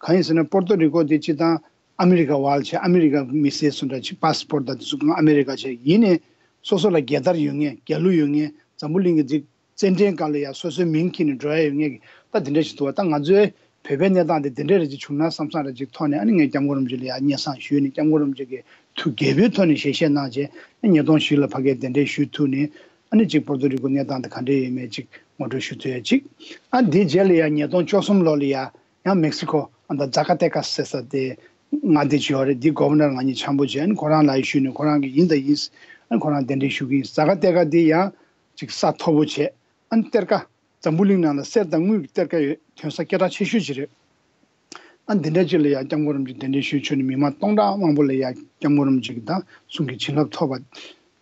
གང་ཡིན་ཟེར་ན་པོར་ཏོ་རི་ཀོ་འདི་སྤྱིར་བཏང་ཨ་མི་རི་ཀ་བ་ལ་བྱས། ཨ་མི་རི་ཀ་མི་སེར་སུ་འདྲ་ཅིག་པ་སི་པོར་ཊི་དང་དེ་ཚོ་གང་ཨ་མི་རི་ཀ་བྱས། ཡིན་ནའི་སོ་སོ་ལ་རྒྱལ་དར་ཡོད་མཁན། རྒྱལ་གླུ་ཡོད་མཁན། འཛམ་བུ་གླིང་གི་འདི་བཙན་དྲིན་སྒང་ལ་ཡ་སོ་སོའི་མིང་འཁྱེར་ནས་འགྲོ་ཡ་ཡོད་མཁན་གྱི་ད་དེ་འདྲ་ཞིག་འདུག་བ། ད་ང་ཚོའི་བོད་པའི་གནས་སྟངས་དེ་དེ་འདྲ་རེ་ཅིག་བྱུང་ན་བསམ་བསམ་རེ་ཅིག་ཐོག་ནས་ཨ་ནི་ངས་སྐྱབས་མགོན་རིན་པོ་ཆེ་ལ་ཡ་སྙན་སེང་ཞུས་ནས་སྐྱབས་མགོན་རིན་པོ་ཆེ་གི་ཐུགས་དགྱེས་པོའི་ཐོག་ནས་ཞལ་བཞེས་གནང་བྱས་ཨ་ཉིས་སྟོང་བཞི་ལ་ཕ་གིར་གདན་འདྲེན་ཞུས་ཐུབ་ནས་ཨ་ནི་ཅིག་པོར་ཏོ་རི་ཀོ་གནས་སྟངས་དེ་ག་འདྲ་ཡོད་མེད་ཅིག་ངོ་སྤྲོད་ཞུ་ཐུབ་ཡ་ཅིག་ཨ་དེའི་རྗེས་ལ་ཡ་ཉིས་སྟོང་བཅུ་གསུམ་ལོ་ལ་ཡ་ཡང་མེག་སི་ཀོ་ཨ་ད་ཛ་ཀ་ཏེ་ཀ་ཟེར་ས་དེ་མངའ་སྡེ་ཅིག་ཡོད་རེད། འདི་གོ་བར་ནར་ང་གཉིས་འཆམ་པོ་བྱས། ཨ་ནི་ཁོ་རང་ལ་ཡ་ཞུས་ནས་ཁོ་རང་གིས་ཡིན་ད་ཡིན། ཨ་ནི་ཁོ་རང་གདན་འདྲེན་ཞུ་གི་ཡིན། ཛ་ཀ་ཏེ་ཀ་འདི་ཡང་ཅིག་ས་མཐོ་པོ་བྱས། ཨ་ནི་གཏེར་ཁ་འཛམ་བུ་གླིང་ནང་ལ་གསེར་དང་དངུལ་གྱི་གཏེར་ཁ་ཡོད་ཐོན་ས་སྐད་གྲགས་ཆེ་ཤོས་ཅིག་རེད། ཨ་འདི་འདྲ་ཅིག་ལ་ཡང་སྐྱབས་མགོན་རིན་པོ་ཆེ་གདན་འདྲེན་ཞུས་བྱས་ནས་མི་མང་སྟོང་ཕྲག་མང་པོ་ལ་ཡང་སྐྱབས་མགོན་རིན་པོ་ཆེ་གི་ད་གསུང་གི་བྱིན་རླབས་ཐོབ་པ་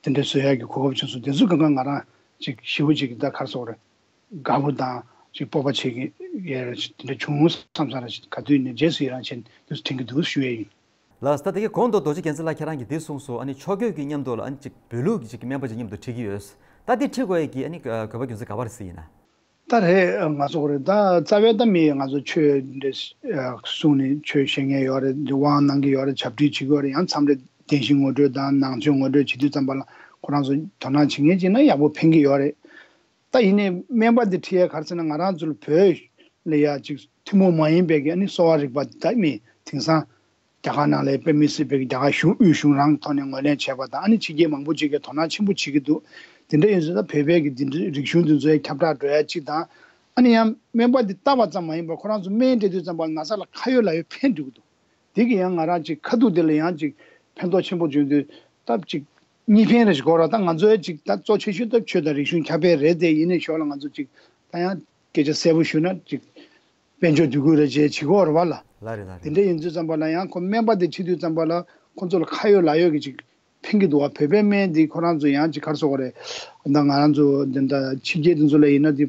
དེ་འདྲ་བཟོ་ཡག་གི་གོ་སྐབས་བྱུང་སོང་། དེ་ཚོ་གང་ག་ང་རང་ཅིག་ཞེ་པོ་ཅིག་གི་ད་ག་རེ་ཟེར་དགོས་རེད། དགའ་པོ་དང་ཅིག་སྤོབས་པ་བྱེད་ཀྱི་ཡོད་རེད། དེ་འདྲ་བྱུང་བསམ་བསམ་རེད། ག་དུས་ནས་རྗེས་སུ་ཡི་རང་བྱས་ནས་དེ་ཚོ་དྲན་གྱི་འདུག་ཞུ་ཡས་ཡིན། ལགས་སོ། ད་དེ་གའི་གོང་དུ་རྡོ་རྗེ་རྒྱལ་མཚན་ལགས་ཁྱེད་རང་གིས་འདི་གསུངས་སོང་། ཨ་ནི་ཕྱོགས་བསྐྱོད་ཀྱི་མཉམ་དུ་ལ་ཨ་ནི་ཅིག་བོད་ལུགས་ཀྱི་ཅིག་སྨན་པ་ཅིག་མཉམ་དུ་ཁྲིད་ཀྱི་ཡོད། ད་འདི་ཁྲིད་དགོས་ཡས་ཀྱི་ཨ་ནི་དགོས་པ་རྒྱུ་མཚན་ག་པར་ཟེར་ཡིན་ན། ད་རེད་ང་ཚོ་གོ་རེད། ད་རྩ་བའི་ད་མི་ང་ཚོ་ཆོས་འདི་གསུང་ནས་ཆོས་བཤད་མཁན་ཡོད་རེད། འདི་དབང་གནང་གི་ཡོད་རེད། བྱབས་ཁྲིད་བྱེད་ཀྱི་ཡོད་རེད། ཡང་མཚམས་རེ་བདེན་བཞི་ངོ་སྤྲོད་དང་ནང་ཆོས་ངོ་སྤྲོད་བྱེད་དུས་ཙམ་པ་ལ་ཁོ་རང་ཚོ་དོ་སྣང་བྱེད་མཁན་ཅིག་ན་ཡག་པོ་ཕན་གྱི་ཡོད་རེད། ད་ཡིན་ནའི་སྨན་པ་འདི་ཁྲིད་ཡས་ག་རེ་ཟེར་ན་ང་རང་ཚོ་ལ་བོད་ལ་ཡ་ཅིག་ཐུན་མོང་མ་ཡིན་པའི་གི་ཨ་ནི་གསོ་བ་རིག་པ་ད་མི་དེང་སང་རྒྱ་གར་ནང་ལ་དཔེ་མི་སྲིད་པའི་གི་རྒྱ་གར་གཞུང་དབུས་གཞུང་རང་ཐོག་ནས་ངོས་ལེན་བྱས་པ་དང་ཨ་ནི་ཕྱི་རྒྱལ་མང་པོ་ཅིག་གིས་དོ་སྣང་ཆེན་པོ་བྱེད་ཀྱི་འདུག་དེ་འདྲ་ཡིན་ཙང་ད་བོད་པའི་གི་འདི་འདྲ་རིག་གཞུང་འདི་ཚོ་ཡ་ཁྱབ་བསྒྲགས་འགྲོ་ཡ་ཅིག་དང་། ཨ་ནི་ཡང་སྨན་པ་འདི་ལྟ་བ་ཙམ་མ་ཡིན་པར་ཁོ་རང་ཚོ་སྨན་སྤྲད་དུས་ཙམ་པ་ན་ཚ་ལ་ཁ་ཡོད་ལག་ཡོད་ཕན་འགྲོ་གི་འདུག་དེ་གི་ཡང་ང་རང་ཅིག་ཁ་ཐུག་དེ་ལ་ཡང་ཅིག་ཕན་ཐོགས་ཆེན་པོ་བྱུང་དུས་སྟབས་ཅིག་གཉིས་ཕན་རེ་ཞིག་གོ་ར། ད་ང་ཚོའི་ཅིག་ད་གཙོ་ཆེ་ཤོས་ད་ཆོས་དང་རིག་གཞུང་ཁྱབ་སྤེལ་རེད་དེ། ཡིན་ནའི་ཞོར་ལ་ང་ཚོ་ཅིག་ད་ཡང་སྐད་ཆ་གསལ་པོ་ཞུས་ན་ཅིག་དཔལ་འབྱོར་འདུ་འགོད་རེ་བྱེད་བྱེད་གོ་ར་བ་ལ། ལ་རེད་ལ་དེ་རེད། འདྲ་ཡིན་དུས་ཙམ་པ་ལ་ཡང་ཁོ་སྨན་པ་དེ་ཁྲིད་དུས་ཙམ་པ་ལ་ཁོ་ཚོ་ལ་ཁ་ཡོད་ལག་ཡོད་ཀྱི་ཅིག་ཕན་གྱི་འདུག་བ། བོད་པའི་སྨན་འདི་ཁོ་རང་ཚོ་ཡང་ཅིག་ག་རེ་ཟེར་དགོས་རེད། ད་ང་རང་ཚོ་འདི་འདྲ་ཕྱི་རྒྱལ་དེ་ཚོ་ལ་ཡིན་ན་འདི་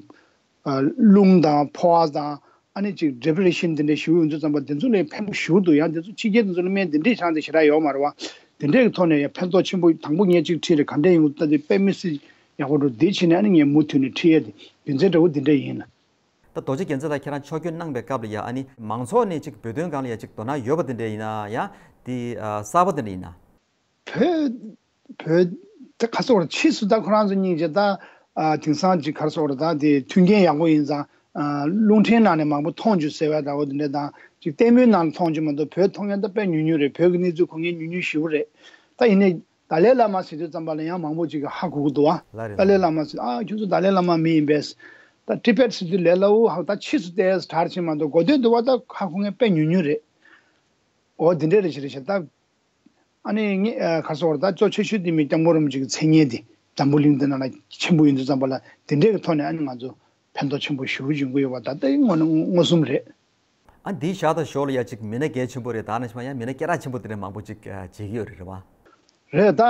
རླུང་དང་ཕོ་བ་དང་ཨ་ནི་ཅིག་ཌི་པི་རེ་ཤན་དེ་འདྲ་ཞེ་པོ་ཡོང་དུས་ཙམ་པ་དེ་ཚོ་ལ་ཕན་པོ་ཞེ་པོ་འདུག་ཡང་དེ་ཚོ་ཕྱི་རྒྱལ་དེ་ཚོ་ལ་སྨན་དེ་འདྲའི་ཆང་དེ་ཞེ་དྲག་ཡོད་མ་རེད་བ། དེ་འདྲའི་ཐོག་ནས་ཡང་ཕན་ཐོགས་ཆེན་པོ་དང་པོ་ངས་ཅིག་ཁྲིད་རེད། ག་འདྲ་ཡོང་ད་དེ་དཔེ་མི་སྲིད་ཡག་པོ་འགྲོ། དེ་ཕྱིན་ནས་ཨ་ནི་ངས་མུ་མཐུད་ནས་ཁྲིད་ཡས་དེ་རྒྱུ་མཚན་འདྲ་བོ་དེ་འདྲ་ཡིན་ལ། ད་རྡོ་རྗེ་རྒྱལ་མཚན་ལགས་ཁྱེད་རང་ཕྱོགས་བསྐྱོད་གནང་པའི་སྐབས་ལ་ཡ་ཨ་ནི་མང་ཚོགས་ནས་ཅིག་བོད་དོན་སྒང་ལ་ཡ་ཅིག་དོ་སྣང་ཡོད་པ་དེ་འདྲ་ཡིན་ན་ཡང་དེ་གསར་པ་དེ་འདྲ་ཡིན་ན། བོད་བོད་དེ་ག་རེ་ཟེར་དགོས་རེད། ཕྱིས་སུ་ད་ཁོ་རང་ཚོ་སྙིང་རྗེ་ད་ཨ་དེང་སང་ཅིག་ག་རེ་ཟེར་དགོས་རེད། ད་དེ་མཐུན་རྐྱེན་ཡག་པོ་ཡིན་ཙང་ཨ་རླུང་འཕྲིན་ནང་ནས་མང་པོ་མཐོང་རྒྱུ་ཟེར་བ་འདྲ་བོ་དེ་འདྲ་དང་ཅིག་ལྟད་མོའི་ནང་ལ་མཐོང་རྒྱུ་མ་གཏོགས་བོད་མཐོང་མཁན་ད་དཔེ་ཉུང་ཉུང་རེད། བོད་ཀྱི་གནས་ཚུལ་གོ་མཁན་ཉུང་ཉུང་ཞེ་པོ་རེད། ད་ཡིན་ནའི་ཏཱ་ལའི་བླ་མ་ཟེར་དུས་ཙམ་པ་ལ་ཡང་མང་པོ་ཅིག་གིས་ཧ་གོ་གི་འདུག་བ། ལ་རེད་ཏཱ་ལའི་ལ་བླ་མ་ཟེར་ཨ་ཁྱོད་ཚོ་ཏཱ་ལའི་བླ་མ་མི་ཡིན་པས། ད་ཊི་བེཊ་ཟེར་དུས་ལས་སླ་བོ་ཧ་ད་ཕྱིས་སུ་བལྟས་དྲག་ཕྱིན་མ་གཏོགས་གོ་དོན་འདུག་བ། ད་ཧ་གོ་མཁན་དཔེ་ཉུང་ཉུང་རེད། འོ་དེ་འདྲ་རེད་ཤག་རེད་ཤག་ད། ཨ་ནི་ངས་ཨ་ག་རེ་ཟེར་དགོས་རེད། ད་གཙོ་ཆེ་ཤོས་དེ་མི་སྐྱབས་མགོན་རིན་པོ་ཆེ་གི་མཚན་སྙན་དེ་འཛམ་བུ་གླིང་འདི་ནང་ལ་ཆེན་པོ་ཡིན་དུས་ཙམ་པ་ལ་དེ་འདྲའི་གི་ཐོག་ནས་ཨ་ནི་ང་ཚོ་ཕན་ཐོགས་ཆེན་པོ་ཞེ་པོ་ཡོང་གི་ཡོད་པ་ད་ལྟ་མངོན་མངོན་སུམ་རེད། ཨ་འདིའི་ཞག་དང་ཞོར་ལ་ཡ་གཅིག་མི་སྣ་གལ་ཆེན་པོ་རེད། ད་ནང་བཞིན་ཡང་མི་སྣ་སྐད་གྲགས་ཆེན་པོ་དེ་འདྲ་མང་པོ་ཅིག་ཨ་མཇལ་གྱི་ཡོད་རེད། རེད་བ། རེད་ད།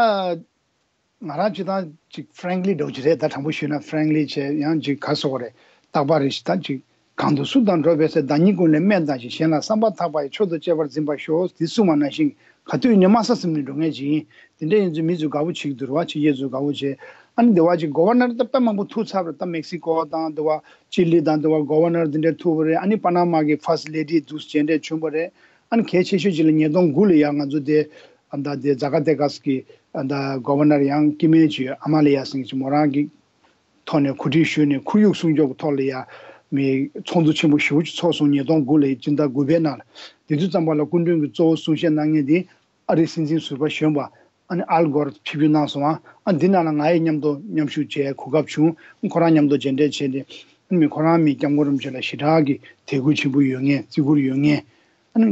ང་རང་སྤྱིར་བཏང་ཅིག་ཧྥི་རེང་ལི་འདྲ་བོ་ཅིག་རེད། ད་དྲང་པོ་ཞུས་ན་ཧྥི་རེང་ལི་བྱས་ཡང་ཅིག་ག་རེ་ཟེར་དགོས་རེད། རྟག་པར་རེ་ཞིག་ད་ཅིག་གང་དུ་སུ་དང་འགྲོགས་པའི་ཚེ། བདག་ཉིད་ཀུན་ལས་དམན་བཏང་ཞིང་། གཞན་ལ་བསམ་པ་ཐག་པ་ཡིས། མཆོག་ཏུ་གཅེས་པར་འཛིན་པར་ཤོག་དེ་གསུངས་པ་ནང་བཞིན་ག་དུས་ནས་དམའ་ས་ཟིན་ནས་འགྲོ་མཁན་ཅིག་ཡིན། དེ་འདྲ་ཡིན་ཚུལ་མི་ཚོས་དགའ་པོ་བྱེད་ཀྱི་འདུག་རེད་བ། ཕྱི་རྒྱལ་ཚོས་དགའ་པོ་བྱེད། ཨ་ནི་དེ་བ་ཅིག་གོ་ཝར་ནར་ད་དཔེ་མང་པོ་ཐུག་ཚར་བ་རེད། ད་མེག་སི་ཀོ་དང་དེ་བ་ཅི་ལི་དང་དེ་བ་གོ་ཝར་ནར་དེ་འདྲས་ཐུག་པ་རེད། ཨ་ནི་པ་ན་མ་གི་ཕར་སི་ཊི་ལེ་ཌི་འདུག་སེ་མཇལ་འཕྲད་བྱུང་བ་རེད། ཨ་ནི་གལ་ཆེ་ཤོས་ཅིག་ལ་ཉིས་སྟོང་དགུ་ལ་ཡང་ང་ཚོ་དེ་ཨ་ད་དེ་ཛ་ཀ་ཏེ་ཀ་སི་གི་ཨ་ད་གོ་ཝར་ནར་ཡང་སྐྱེ་དམན་ཅིག་ཡོད། ཨ་མ་ལི་ཡ་ཟེར་མཁན་ཅིག་མོ་རང་གི་ཐོག་ནས་གོ་སྒྲིག་ཞུས་ནས་ཁོར་ཡུག་སྲུང་སྐྱོབ་ཀྱི་ཐོག་ལ་ཡ་མི་ཚོགས་འདུ་ཆེན་པོ་ཞེ་པོ་ཅིག་ཚོགས་སོང་། ཉིས་སྟོང་དགུ་ལ་ཡ་སྤྱི་ཟླ་དགུ་པའི་ནང་ལ། དེ་དུས་ཙམ་པ་ལ་སྐུ་མགྲོན་གྱི་གཙོ་བོ་གསུང་བཤད་གནང་མཁན་དེ་ཨ་རིའི་སྲིད་འཛིན་ཟུར་པ་གཞོན་པ་ཨ་ནི་ཨལ་གོར་ཕེབས་བསུ་གནང་སོང་ཨ། ཨ་འདི་ནང་ལ་ང་ཡི་མཉམ་དུ་མཉམ་ཞུགས་བྱས་གོ་སྐབས་བྱུང་། ཁོ་རང་མཉམ་དུ་མཇལ་འཕྲད་བྱས་ཏེ་ཨ་ནི་མི་ཁོ་རང་མི་སྐྱབས་མགོན་རིན་པོ་ཆེ་ལ་ཞེ་དྲག་གི་དད་གུས་ཆེན་པོ་ཡོད་མཁན་བརྩི་བཀུར་ཡོད་མཁན། ཨ་ནི་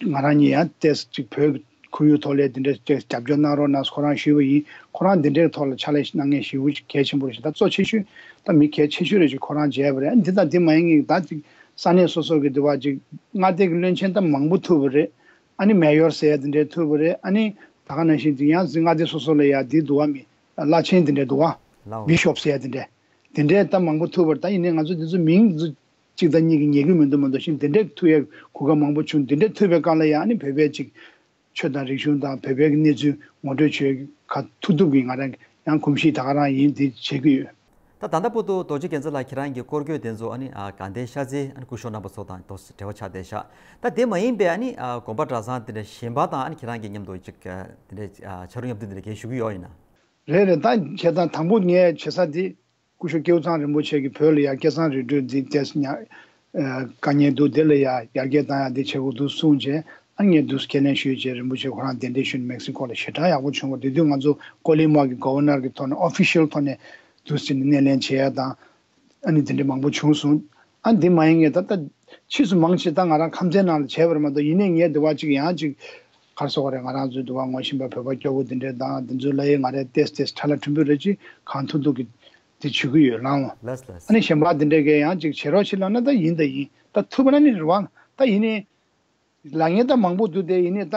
ང་རང་གཉིས་ཡང་ཏོག་ཙམ་ཅིག་བོད་ཁོར་ཡུག་ཐོག་ལ་དེ་འདྲ་ཅིག་རྒྱབ་སྐྱོར་གནང་རོགས་གནང་ཁོ་རང་ཞུས་པ་ཡིན། ཁོ་རང་དེ་འདྲའི་ཐོག་ལ་ཕྱག་ལས་གནང་མཁན་ཞེ་པོ་ཅིག་གལ་ཆེན་པོ་རེད་ཤག་ད་གཙོ་ཆེ་ཤོས་ད་མི་གལ་ཆེ་ཤོས་རེ་ཞིག་ཁོ་རང་མཇལ་བ་རེད། ཨ་ནི་འདི་དང་འདི་མ་ཡིན་གྱི་ད་ཅིག་ས་གནས་སོ་སོ་གི་འདི་བ་ཅིག་མངའ་སྡེ་གི་བློན་ཆེན་ད་མང་པོ་ཐུག་པ་རེད། ཨ་ནི་མེ་ཡོར་ཟེར་ཡ་དེ་འདྲའི་ཐུག་པ་རེད། ཨ་ནི་ད་ག་ནང་བཞིན་ཅིག་ཡང་ཅིག་མངའ་སྡེ་སོ་སོ་ལ་ཡ་འདི་འདུག་བ་མི་བླ་ཆེན་དེ་འདྲའི་འདུག་བ། ལའོ། བི་ཤོབ་ཟེར་ཡ་དེ་འདྲའི་དེ་འདྲའི་ད་མང་པོ་ཐུག་པ་རེད། ད་ཡིན་ནའི་ང་ཚོ་དེ་ཚོ་མིང་ཚོ་གཅིག་དང་གཉིས་ཀྱིས་ཉན་གི་མི་འདུག་མ་གཏོགས་ཤིང་དེ་འདྲའི་ཐུག་ཡ་གོ་སྐབས་མང་པོ་བྱུང་། དེ་འདྲའི་ཐུག་པའི་སྐབས་ལ་ཡང་ཨ་ནི་བོད་པའི་ཅིག་ཆོས་དང་རིག་གཞུང་དང་བོད་པའི་གནས་ཚུལ་ངོ་སྤྲོད་བྱེད་ག་ཐུབ་ཐུབ་ཀྱི་ང་རང་ཡང་གོམས་གཤིས་ད་ག་རང་ཡིན་དེ་བྱེད་ཀྱི་ཡོད། ད་ད་ལྟ་བར་དུ་རྡོ་རྗེ་རྒྱལ་མཚན་ལགས་ཁྱེད་རང་གི་སྐོར་སྐྱོད་དེ་ཚོ་ཨ་ནི་ཨ་དགའ་ལྡན་ཤར་རྩེ་ཨ་ནི་སྐུ་ཞབས་རྣམ་པ་ཚོ་དང་ཏོག་ཙམ་འབྲེལ་བ་ཆགས་བསྡད་ཤག་ད་དེ་མ་ཡིན་པའི་ཨ་ནི་ཨ་དགོན་པ་གྲྭ་ཚང་དེ་འདྲ་གཞན་པ་དང་ཨ་ནི་ཁྱེད་རང་གི་མཉམ་དུ་ཅིག་ཨ་དེ་འདྲ་ཨ་ཕྱག་རོགས་མཉམ་འདེགས་དེ་འདྲ་གལ་ཞུ་གི་ཡོད་ཡིན་ན། རེད་རེད། ད་བྱས་ཙང་དང་པོ་ངས་བྱེད་ས་དེ་སྐུ་ཞབས་ཀེའུ་ཚང་རིན་པོ་ཆེ་གིས་བོད་ལ་ཡ་སྐལ་བཟང་རིག་སྒྲོལ་འདི་ཏེས་ཉ་ཨ་དཀའ་ངལ་འདུག་དེ་ལ་ཡ་ཡར་རྒྱས་བཏང་ཡ་དེ་བྱེད་དགོས་འདུག་གསུངས་རྗེས་ཨ་ངས་འདུག་ཁས་ལེན་ཞུས་རྗེས་རིན་པོ་ཆེ་ཁོ་རང་གདན་འདྲེན་ཞུས་ནས་མེག་སི་ཀོ་ལ་ཞེ་དྲག་ཡག་པོ་བྱུང་བ། དེ་དུས་ང་ཚོ་ཀོ་ལི་མ་གི་གོ་ཝར་ནར་གི་ཐོག་ནས་ཨོ་ཕི་ཤལ་ཐོག་ནས་འདུག་ཟེར་ནས་སྣེ་ལེན་བྱེད་ཡ་དང་ཨ་ནི་དེ་འདྲ་མང་པོ་བྱུང་སོང་། ཨ་འདི་མ་ཡིན་ངས་ད་ལྟ་ཕྱིས་སུ་མང་ཆེ་ད་ང་རང་ཁམས་ཚན་ནང་ལ་བྱས་པ་རེད་མ་གཏོགས་ཡིན་ནའི་ངས་འདི་བ་ཅིག་ཡང་ཅིག་ག་རེ་ཟེར་དགོས་རེད། ང་རང་ཚོའི་འདི་བ་ངོ་ཤེས་པ་བོད་པ་སྐྱོ་བོ་འདི་འདྲས་དང་འདི་ཚོ་ལ་ཡི་ང་རས་ཏེས་ཏེས་ཁྲ་ལ་ཕྲན་བུ་རེ་ཅིག་གང་ཐུབ་ཐུབ་ཀྱི་འདི་བྱེད་ཀྱི་ཡོད་ལགས་འོང་། ལགས་ལགས། ཨ་ནི་གཞན་པ་འདི་འདྲས་ཀྱི་ཡང་ཅིག་བྱེད་རོགས་བྱེད་ལབ་ན་ད་ཡིན་ད་ཡིན་ད་ཐུབ་པ་ན་ནི་རེད་བ། ད་ཡིན་ནའི་ལབ་མཁན་ད་མང་པོ་འདུག་དེ་ཡིན་ནའི་ད་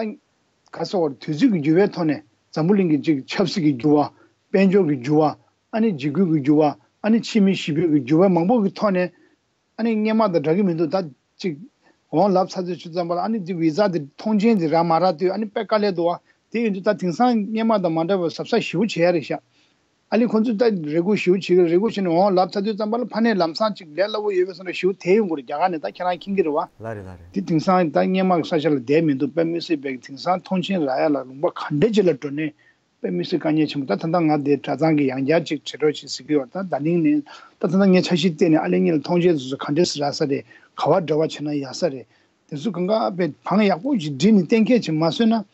ག་རེ་ཟེར་དགོས་རེད། དུས་ཚོད་ཀྱི་འགྱུར་བའི་ཐོག་ནས་འཛམ་བུ་གླིང་གི་ཅིག་ཆབ་སྲིད་ཀྱི་འགྱུར་བ། དཔལ་འབྱོར་གྱི་འགྱུར་བ། ཨ་ནི་འཇིགས་སྐུལ་གྱི་འགྱུར་བ། ཨ་ནི་ཕྱི་མི་ཞི་བའི་གི་འགྱུར་བ་མང་པོ་གི་ཐོག་ནས། ཨ་ནི་སྔོན་མ་དང་འདྲ་གི་མི་འདུག་ད་ཅིག་འོང་ལབ་ཚར་དུས་ཆུ་ཙམ་པ་ལ་ཨ་ནི་དེ་བི་ཛ་དེ་མཐོང་མཆན་དེ་རག་མ་རག་དུས་ཨ་ནི་དཔེ་དཀའ་ལས་འདུག་བ། དེ་ཡིན་དུས་ད་དེང་སང་སྔོན་མ་དང་མ་འདྲ་བར་གཟབ་གཟབ་ཞེ་པོ་བྱེད་ཡ་རེད་ཤག་ཨ་ནི་ཁོང་ཚོས་ད་རེ་སྒུག་ཞེ་པོ་བྱེད་ཀྱི་རེ་སྒུག་བྱས་ནས་འོང་ལབ་ཚར་དུས་ཙམ་པ་ལ་ཕ་ནས་ལམ་སང་ཅིག་ལས་སླ་པོ་ཡོད་པའི་བསམ་པ་ཞེ་པོ་དེ་ཡོང་གི་རེད། རྒྱ་གར་ནས་ད་ཁྱེད་རང་མཁྱེན་གྱི་རེད་བ། ལ་རེད་ལ་རེད། དེ་དེང་སང་ད་སྔོན་མ་གི་ས་ཆ་ལ་བསྡད་མི་འདུག་དཔེ་མི་སྲིད་པའི་དེང་སང་མཐོང་མཆན་རག་ཡ་ལ་ལུང་པ་ག་འདྲ་ཅིག་ལ་འགྲོ་ནས། དཔེ་མི་སྲིད་དཀའ་ངལ་ཆེན་པོ། ད་ད་ལྟ་ང་དེ་གྲྭ་ཚང་གི་ཡང་བསྐྱར་ཅིག་བྱེད་རོགས་ཅིག་ཟེར་གྱི་ཡོད། ད་ད་ནིང་ནས་ད་ད་ལྟ་ངས་འཆར་གཞི་བལྟས་ནས་ཨ་ལེ་ངེད་ལ་མཐོང་ཆེན་བཟོ་ཚོ་ག་འདྲས་སེ་རག་ས་རེད། ག་བ་འབྲེལ་བ་བྱས་ན་ཡག་ས་རེད། དེ་ཚོ་གང་ག་དཔེ་བང་ཡག་པོ་ཅིག་བསྒྲིགས་ནས་གཏན་འཁེལ་ཅིག་མ་བཟོས་ན།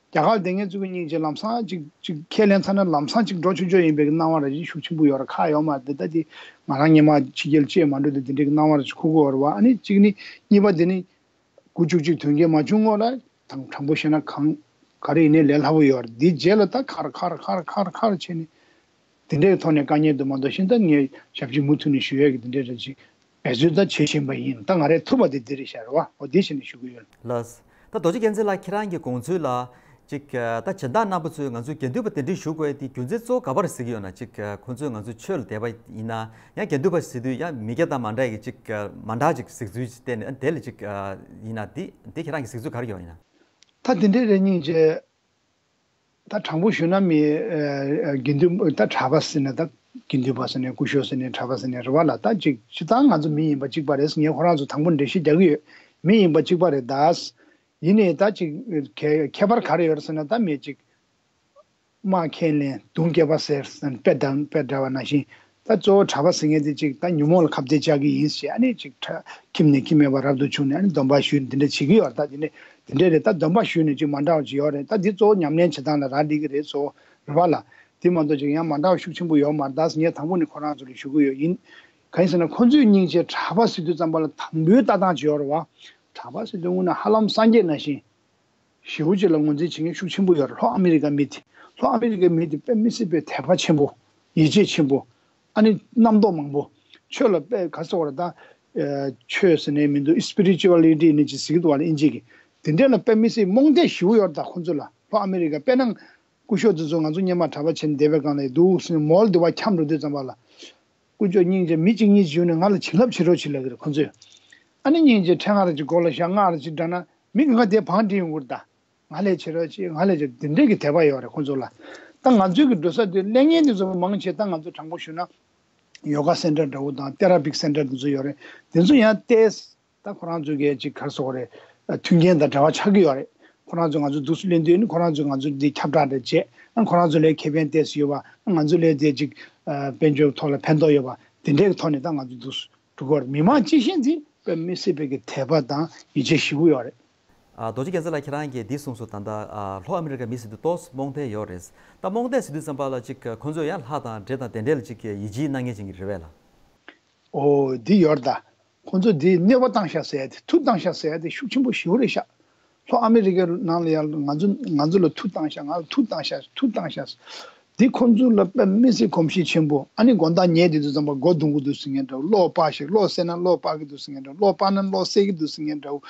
རྒྱ་གར་དེ་ངས་ཚུགས་ཀྱི་སྙིང་རྗེ་ལམ་སང་ཅིག་ཅིག་ཁས་ལེན་ཚར་ན་ལམ་སང་ཅིག་འགྲོ་ཆོག་ཆོག་ཡིན་པའི་གི་སྣང་བ་ར་ཅིག་ཤུགས་ཆེན་པོ་ཡོད་ར་ཁག་ཡོད་མ་རེད། ད་དེ་ང་རང་སྔོན་མ་ཕྱི་རྒྱལ་སྐྱེས་མ་འགྲོ་དུས་དེ་འདྲའི་གི་སྣང་བ་ར་ཅིག་ཁུག་གི་ཡོད་རེད་བ། ཨ་ནི་གཅིག་ནི་གཉིས་པ་དེ་ནི། དགུ་བཅུ་གཅིག་དོན་རྐྱེན་མ་བྱུང་སྔོན་ལ་དང་དྲང་པོ་བཤད་ན་གང་ག་རེ་ཡིན་ནའི་ལས་སླ་པོ་ཡོད་རེད། འདིའི་རྗེས་ལ་ད་ཁར་ཁར་ཁར་ཁར་ཁར་བྱས་ནས་དེ་འདྲའི་ཐོག་ནས་དཀའ་ངལ་འདུག་མ་གཏོགས་ཤིང་ད་ངས་ཞབས་ཕྱི་མུ་མཐུད་ནས་ཞུ་ཡས་ཀྱི་དེ་འདྲའི་རེ་ཅིག་འབད་རྩོལ་ད་བྱེད་བཞིན་པ་ཡིན། ད་ང་རས་ཐུབ་པ་དེ་འདི་རེད་ཤག་རེད་བ། འོ་འདི་བྱས་ནས་ཞུ་གི་ཡོད། ལགས། ད་རྡོ་རྗེ་རྒྱལ་མཚན་ལགས་ཁྱེད་རང་གི་དགོངས་ཚུལ་ལ། ཅིག་ད་སྦྱིན་བདག་རྣམ་པ་ཚོས་ང་ཚོའི་དགེ་འདུན་པ་གདན་འདྲེན་ཞུ་དགོས་དེ་རྒྱུ་མཚན་གཙོ་བོ་ག་པར་གཟིགས་ཀྱི་ཡོད་ན། ཅིག་ཁོང་ཚོས་ང་ཚོའི་ཆོས་ལ་དད་པ་ཡིན་ན་ཡང་དགེ་འདུན་པ་ཟེར་དུས་ཡང་མི་སྐྱ་དང་མ་འདྲ་གི་ཅིག་མ་འདྲ་ཅིག་གཟིགས་ཚུལ་བསྟན་ནས་དེ་ལ་ཅིག་ཡིན་ན་དེ་དེ་ཁྱེད་རང་གི་གཟིགས་ཚུལ་ག་རེ་ཡོད་ཡིན་ན། ད་དེ་འདྲའི་རེ་སྙིང་རྗེ། ད་དྲང་པོ་ཞུས་ན་མི་དགེ་འདུན་ད་གྲྭ་པ་ཟེར་ནས་ད་དགེ་འདུན་པ་ཟེར་ནས་སྐུ་ཞབས་ཟེར་ནས་གྲྭ་པ་ཟེར་ནས་རེད་བ་ལ། ད་ཅིག་སྤྱིར་བཏང་ང་ཚོ་མི་ཡིན་པ་གཅིག་པ་རེད། ངས་ཁོ་རང་ཚོ་དང་པོ་འགྲེལ་བཤད་རྒྱག་གི་ཡོད། མི་ཡིན་པ་གཅིག་པ་རེད་ད། ཡིན་ནའི་ད་ཅིག་ཁྱད་ཁྱད་པར་ག་རེ་ཡོད་རེད་ཟེར་ན་ད་མི་ཅིག་དམག་ཁས་ལེན་དུང་སྐེད་པ་ཟེར་དཔེ་འདྲ་དཔེ་འདྲ་བ་ནང་བཞིན། ད་གཙོ་བོ་གྲྭ་པ་ཟེར་མཁན་དེ་ཅིག་ད་ཉོན་མོངས་ལ་ཁ་གཏད་བཅག་གི་ཡིན་ཞེས་ཨ་ནི་ཅིག་ཁྲ་ཁྱིམ་ནས་ཁྱིམ་མེད་པར་རབ་ཏུ་བྱུང་ནས་ཨ་ནི་སྡོམ་པ་ཞུས་ནས་དེ་འདྲ་བྱེད་ཀྱི་ཡོད་རེད། ད་དེ་འདྲ་དེ་འདྲ་རེད། ད་སྡོམ་པ་ཞུས་ནས་ཅིག་མ་འདྲ་བ་ཅིག་ཡོད་རེད། ད་འདི་གཙོ་བོ་ཉམས་ལེན་བྱེད་སྟངས་ལ་རག་ལས་ཀྱི་རེད། གཙོ་བོ་རེད་བ་ལ། དེ་མ་གཏོགས་ཅིག་ཡང་མ་འདྲ་བ་ཤུགས་ཆེན་པོ་ཡོད་མ་རེད། ད་ངས་དང་པོ་ནས་ཁོ་རང་ཚོ་ལ་ཞུ་གི་ཡོད་ཡིན། གང་ཡིན་ཟེར་ན་ཁོ་ཚོས་སྙིང་རྗེ་གྲྭ་པ་ཟེར་དུས་ཙམ་པ་ལ་དང་པོའི་ལྟ་སྟངས་ཅིག་ཡོད་རེད་བ། གྲྭ་པ་ཟེར་དུས་དངོས་གནས་ཧ་ལམ་སངས་རྒྱས་ནང་བཞིན། ཞེ་པོ་ཅིག་ལ་ངོས་འཛིན་བྱེད་མཁན་ཤུགས་ཆེན་པོ་ཡོད་རེད། ལྷོ་ཨ་མི་རི་ཀ་མི་དེ། ལྷོ་ཨ་མི་རི་ཀའི་མི་དེ་དཔེ་མི་སྲིད་པའི་དད་པ་ཆེན་པོ། ཡིད་ཆེས་ཆེན་པོ། ཨ་ནི་རྣམ་རྟོག་མང་པོ། ཆོས་ལ་དཔེ་ག་ཟེར་བ་རེད་ད། ཨ་ཆོས་ཟེར་ནའི་མི་འདུག་སི་པི་རི་ཅུ་ཨ་ལི་ཊི་ནི་ཅིག་ཟེར་གྱི་འདུག་བ་ལ་ཨིན་ཇི་གི། དེ་འདྲ་ལ་དཔེ་མི་སྲིད་རྨོངས་དད་ཞེ་པོ་ཡོད་རེད་ད་ཁོ་ཚོ་ལ། ལྷོ་ཨ་མི་རི་ཀ་དཔེར་ན། སྐུ་ཞབས་དེ་ཚོ་ང་ཚོ་སྔོན་མ་གྲྭ་པ་བྱས་ནས་བསྡད་པའི་སྒང་ལ་འདུག་སེ་མོལ་འདི་བ་འཁྱམས་འགྲོ་དུས་ཙམ་པ་ལ། སྐུ་ཞབས་སྙིང་རྗེ་མི་གཅིག་གཉིས་བྱུང་ནས་ང་ལ་བྱིན་རླབས་བྱེད་རོགས་བྱེད་ལབ་ཀྱི་རེད་ཁོ་ཚོས། ཨ་ནི་སྙིང་རྗེ་ཕྲེང་ང་ར་ཅིག་མགོ་ལ་བཞག་ང་ར་ཅིག་འདྲ་ན་མི་གང་ག་དེ་བང་སྒྲིག་ཡོང་གི་རེད་ད། ང་ལས་བྱེད་རོགས་བྱེད། ང་ལས་བྱེད། དེ་འདྲས་ཀྱི་དད་པ་ཡོད་རེད་ཁོ་ཚོ་ལ། ད་ང་ཚོའི་གི་འགྲོ་ས་དེ་གློག་བརྙན་དེ་ཚོ་མང་ཆེ་ད་ང་ཚོ་དྲང་པོ་ཞུ་ན་ཡོ་ག་སེན་ཊར་འདྲ་བོ་དང་ཐེ་ར་པི་སེན་ཊར་དེ་ཚོ་ཡོད་རེད། དེ་ཚོ་ཡང་ཏོག་ཙམ་ད་ཁོ་རང་ཚོ་གི་ཅིག་ག་རེ་ཟེར་དགོས་རེད། མཐུན་རྐྱེན་དང་འབྲེལ་བ་ཆགས་ཀྱི་ཡོད་རེད། ཁོ་རང་ཚོ་ང་ཚོ་འདུག་སེ་ལེན་དུས་ནི་ཁོ་རང་ཚོས་ང་ཚོ་འདི་ཁྱབ་བསྒྲགས་འདྲ་བྱས། ཨ་ཁོ་རང་ཚོ་ལ་ཁེ་ཕན་ཏོག་ཙམ་ཡོད་པ། ཨ་ང་ཚོ་ལ་དེ་ཅིག་ཨ་དཔལ་འབྱོར་ཐོག་ལ་ཕན་ཐོགས་ཡོད་པ་དེ་འདྲའི་ཐོག་ནས་ད་ང་ཚོ་འདུག་སེ་འགྲོ་གི་ཡོད་རེད། མི་མང་སྤྱི་བཤད་འཛིན་དཔེ་མི་སྲིད་པའི་གི་དད་པ་དང་ཡིད་ཆེས་ཞེ་པོ་ཡོད་རེད། ཨ་རྡོ་རྗེ་རྒྱལ་མཚན་ལགས། ཁྱེད་རང་གིས་འདི་གསུངས་སོང་། ད་ལྟ་ཨ་ལྷོ་ཨ་མི་རི་ཀ་མི་ཟེར་དུས་ཏོག་ཙམ་རྨོངས་དད་ཡོད་རེད། ད་རྨོངས་དད་ཟེར་དུས་ཙམ་པ་ལ་ཅིག་ཁོང་ཚོ་ཡང་ལྷ་དང་འདྲེ་དང་དེ་འདྲ་ལ་ཅིག་ཡིད་ཆེས་གནང་མཁན་ཅིག་རེད་པས་ལགས། ཨོ་འདི་ཡོད་རེད་ད། ཁོང་ཚོ་འདི་གནོད་པ་བཏང་ཤག་ཟེར་ཡ་དེ། མཐུ་བཏང་ཤག་ཟེར་ཡ་དེ་ཤུགས་ཆེན་པོ་ཞེ་པོ་རེད་ཤག་ལྷོ་ཨ་མི་རི་ཀའི་ནང་ལ་ཡང་ང་ཚོ་ང་ཚོ་ལ་མཐུ་བཏང་ཤག་ང་ལ་མཐུ་བཏང་ཤག་མཐུ་བཏང་ཤག་འདི་ཁོང་ཚོ་ལ་དཔེ་མི་སྲིད་གོམས་གཤིས་ཆེན་པོ། ཨ་ནི་དགོང་དག་ཉལ་བསྡད་དུས་ཙམ་པ་སྒོ་རྡུང་གི་འདུག་ཟེར་མཁན་འདྲ་བོ། གློག་སྤར་ཞིག་གློག་བསད་ན་གློག་སྤར་གི་འདུག་ཟེར་མཁན་འདྲ་བོ། གློག་སྤར་ན་གློག་བསད་ཀྱི་འདུག་ཟེར་མཁན་འདྲ་བོ།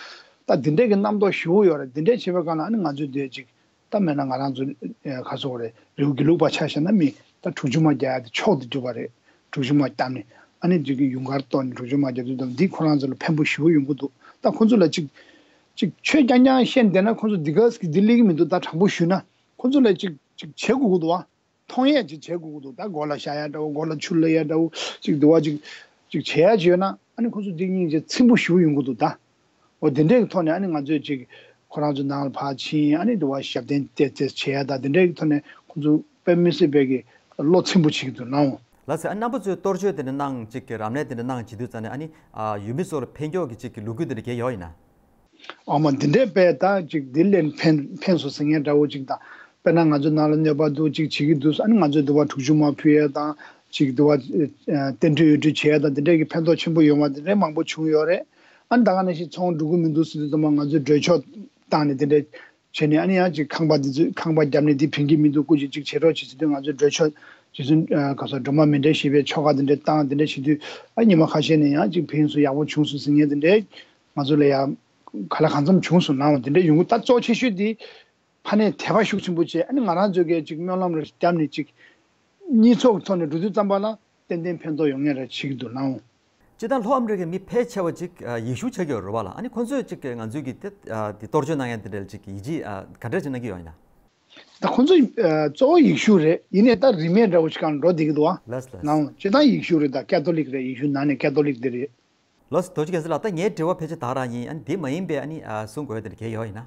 ད་འདི་འདྲས་ཀྱི་རྣམ་རྟོག་ཞེ་པོ་ཡོད་རེད། འདི་འདྲས་བྱེད་པའི་སྒང་ལ་ཨ་ནི་ང་ཚོས་འདི་ཅིག་ད་མེད་ན་ང་རང་ཚོ་ཨ་ག་རེ་ཟེར་དགོས་རེད། རི་བོ་དགེ་ལུགས་པ་ཆ་བཞག་ན་མི་ད་དྲུག་ཅུ་མ་རྒྱག་ཡ་དེ་མཆོག་ཏུ་གྱུར་པ་རེད། དྲུག་ཅུ་མ་བརྒྱབ་ནས་ཨ་ནི་འདི་གི་ཡུངས་ཀར་གཏོར་ནས་དྲུག་ཅུ་མ་རྒྱག་དུས་ཙམ་འདི་ཁོ་རང་ཚོ་ལ་ཕན་པོ་ཞེ་པོ་ཡོང་གི་འདུག་ད་ཁོ་ཚོ་ལ་ཅིག་ཅིག་ཆོས་རྐྱང་རྐྱང་བཤད་བསྡད་ན་ཁོ་ཚོ་འདི་ག་ཟེ་གི་འདི་སླེབས་ཀྱི་མི་འདུག་ད་དྲང་པོ་ཞུས་ན་ཁོ་ཚོ་ལ་ཅིག་ཅིག་བྱེད་དགོས་ཀྱི་འདུག་བ། མཐོང་ཡས་ཅིག་བྱེད་དགོས་ཀྱི་འདུག་ད་མགོ་ལ་བཞག་ཡ་འདྲ་བོ། མགོ་ལ་ཆུ་བླུག་ཡ་འདྲ་བོ། ཅིག་འདི་བ་ཅིག་ཅིག་བྱེད་ཡ་ཅིག་ཡོད་ན་ཨ་ནི་ཁོ་ཚོ་འདི་སྙིང་རྗེ་ཚིམ་པོ་ཞེ་པོ་ཡོང་གི་འདུག་ད། འོ་དེ་འདྲའི་ཐོག་ནས་ཨ་ནི་ང་ཚོས་ཅིག་ཁོ་རང་ཚོ་ནང་ལ་ཕར་ཕྱིན། ཨ་ནི་དུ་བ་ཞབས་བརྟན་ཏོག་ཙམ་བྱེད་ཡ་དང་དེ་འདྲའི་ཐོག་ནས་ཁོ་ཚོ་དཔེ་མི་སྲིད་པའི་གི་བློ་ཚིམ་པོ་བྱེད་ཀྱི་འདུག་ལགས། ལགས་སེ། ཨ་རྣམ་པ་ཚོས་གཏོར་བཅོས་དེ་འདྲ་གནང་། ཅིག་གི་རབ་གནས་དེ་འདྲ་གནང་བྱེད་དུས་ཙང་ནས་ཨ་ནི་ཨ་ཡུལ་མི་ཚོ་ལ་ཕན་ཐོགས་ཀྱི་ཅིག་གི་ལོ་རྒྱུས་དེ་འདྲ་གང་ཡོད་ཡིན་ན། ཨ་མ་འདི་འདྲའི་དཔེ་ད་ཅིག་འདི་ལས་ཕན་ཕན་སོང་ཟེར་མཁན་འདྲ་བོ་ཅིག་དང་། དཔེར་ན་ང་ཚོ་ནང་ལ་གནོད་པ་འདུག་ཅིག་བྱེད་ཀྱི་འདུག་ཨ་ནི་ང་ཚོས་དུ་བ་དྲུག་ཅུ་མ་ཕུལ་ཡ་དང་། ཅིག་དུ་བ་ཨ་རྟེན་འབྲེལ་གཡོ་སྒྱུ་བྱེད་ཡ་དང་དེ་འདྲའི་གི་ཕན་ཐོགས་ཆེན་པོ་ཡོང་བ་དེ་འདྲའི་མང་པོ་བྱུང་ཡོད་རེད། ཨ་ནི་ད་ག་ནང་བཞིན་ཚོང་འགྲོ་གི་མི་འདུག་ཟེར་དུས་ཙམ་པ་ང་ཚོས་འགྲོས་ཆོག་བཏང་ནས་དེ་འདྲ་བྱས་ནས། ཨ་ནི་ཡང་ཅིག་ཁང་པ་འདི་ཚོ་ཁང་པ་བརྒྱབ་ནས་འདི་ཕན་གྱི་མི་འདུག་སྐུ་མཁྱེན་ཅིག་བྱེད་རོགས་བྱེད་ཟེར་དུས་ང་ཚོས་འགྲོས་ཆོག་རྗེ་བཙུན་ཨ་ག་ས་སྒྲོལ་མ་མཎྜལ་ཞེས་པའི་ཆོ་ག་འདི་འདྲ་བཏང་། འདི་འདྲ་བྱེད་དུས་ཨ་ཉི་མ་ཁ་ཤས་ནས་ཡང་ཅིག་ཕན་སོང་། ཡག་པོ་བྱུང་སོང་ཟེར་མཁན་འདི་འདྲ་ང་ཚོ་ལ་ཡང་ག་ལ་གང་འཚམ་བྱུང་སོང་ལགས། འདི་འདྲ་ཡོང་གི། ད་གཙོ་ཆེ་ཤོས་འདི་ཕ་ནས་དད་པ་ཤུགས་ཆེན་པོ་བྱས། ཨ་ནི་ང་རང་ཚོ་གིས་ཅིག་སྨོན་ལམ་རེ་བརྒྱབ་ནས་ཅིག་གཉིས་ཚོགས་ཐོག་ནས་འགྲོ་དུས་ཙམ་པ་ལ་ཏན་ཏན་ཕན་ཐོགས་ཡོང་ངེས་རེད་བྱེད་ཀྱི་འདུག་ལགས། སྤྱིར་བཏང་ལྷོ་ཨ་མི་རི་ཀའི་མི་ཕལ་ཆེ་བ་ཅིག་ཨ་ཡེ་ཤུ་ཆགས་ཀྱི་ཡོད་རེད་པ་ལགས། ཨ་ནི་ཁོང་ཚོས་ཅིག་ང་ཚོའི་གི་དེ་ཨ་དེ་གཏོར་བཅོས་གནང་ཡ་དེ་འདྲ་ཅིག་ཡིད་ཆེས་ཨ་ག་འདྲ་ཅིག་གནང་གི་ཡོད་ཡིན་ན། ད་ཁོང་ཚོ་ཨ་གཙོ་བོ་ཡེ་ཤུ་རེད། ཡིན་ནའི་ད་རིས་མེད་འདྲ་བོ་ཞིག་སྒང་འགྲོ་བསྡད་ཀྱི་འདུག་བ། ལགས་ལགས། ནའང་སྤྱིར་བཏང་ཡེ་ཤུ་རེད། ད་ཀེ་ཐོ་ལིག་རེད། ཡེ་ཤུ་ནང་ནས་ཀེ་ཐོ་ལིག་དེ་རེད། ལགས་སོ། རྡོ་རྗེ་རྒྱལ་མཚན་ལགས། ད་ངའི་དྲི་བ་ཕལ་ཆེར་ད་ག་རང་ཡིན། ཨ་ནི་དེ་མ་ཡིན་པའི་ཨ་ནི་ཨ་གསུང་དགོས་ཡ་དེ་འདྲ་གང་ཡོད་ཡིན་ན།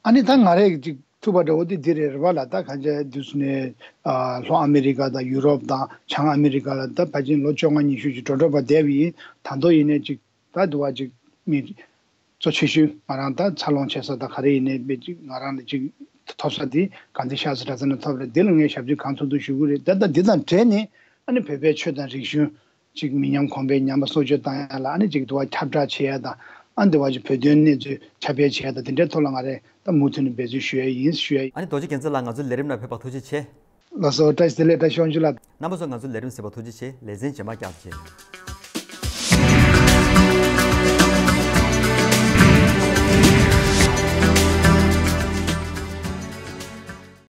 ཨ་ནི་ད་ང་རས་ཅིག་ཐུབ་པ་འདྲ་བོ་དེ་འདི་རེད་རེད་པ་ལགས། ད་གང་ཅི་དུས་སུ་ནས་ཨ་ལྷོ་ཨ་མི་རི་ཀ་དང་ཡུ་རོབ་དང་བྱང་ཨ་མི་རི་ཀ་ལ་ད་ཕལ་ཆེར་ལོ་བཅོ་ལྔ་ཉི་ཤུ་ཅིག་འགྲོ་འགྲོ་བ་བསྡད་པ་ཡིན། ད་དུང་ཡིན་ནའི་ཅིག་ད་དུ་བ་ཅིག་མི་གཙོ་ཆེ་ཤོས་ང་རང་ད་འཚར་ལོངས་བྱེད་ས་ད་ག་རེ་ཡིན་ནའི་དཔེ་ཅིག་ང་རང་ལ་ཅིག་ཐོབ་ས་དེ་གང་ཅི་ཤར་ས་གྲྭ་ཚང་ནས་ཐོབ་རེད། འདི་ལ་ངས་ཞབས་ཕྱི་གང་ཐུབ་ཐུབ་ཞུ་གི་རེད། ད་ད་འདི་དང་འབྲེལ་ནས་ཨ་ནི་བོད་པའི་ཆོས་དང་རིག་གཞུང་ཅིག་མི་ཉམས་གོང་འཕེལ་ཉམས་པ་གསོ་བཅོས་བཏང་ཡ་ལ་ཨ་ནི་ཅིག་དུ་བ་ཁྱབ་བསྒྲགས་བྱེད་ཡ་དང་། ཨ་ནི་དུ་བ་ཅིག་བོད་དོན་གནས་ཚུལ་ཁྱབ་སྤེལ་བྱེད་ཡ་དང་དེ་འདྲའི་ཐོག་ལ་ང་རས་ད་མུ་མཐུད་ནས་འབད་བརྩོན་ཞུ་ཡ་ཡིན་ཞུ་ཡ་ཡིན། ཨ་ནི་རྡོ་རྗེ་རྒྱལ་མཚན་ལགས། ང་ཚོའི་ལས་རིམ་ནང་ཕེབས་པར་ཐུགས་རྗེ་ཆེ། ལགས་སོ། བཀྲ་ཤིས་བདེ་ལེགས། བཀྲ་ཤིས་དབང་ཕྱུག་ལགས། རྣམ་པ་ཚོ་ང་ཚོའི་ལས་རིམ་གཟིགས་པར་ཐུགས་རྗེ་ཆེ། ལེ་ཚན་རྗེས་མ་བསྐྱར་དུ་མཇལ།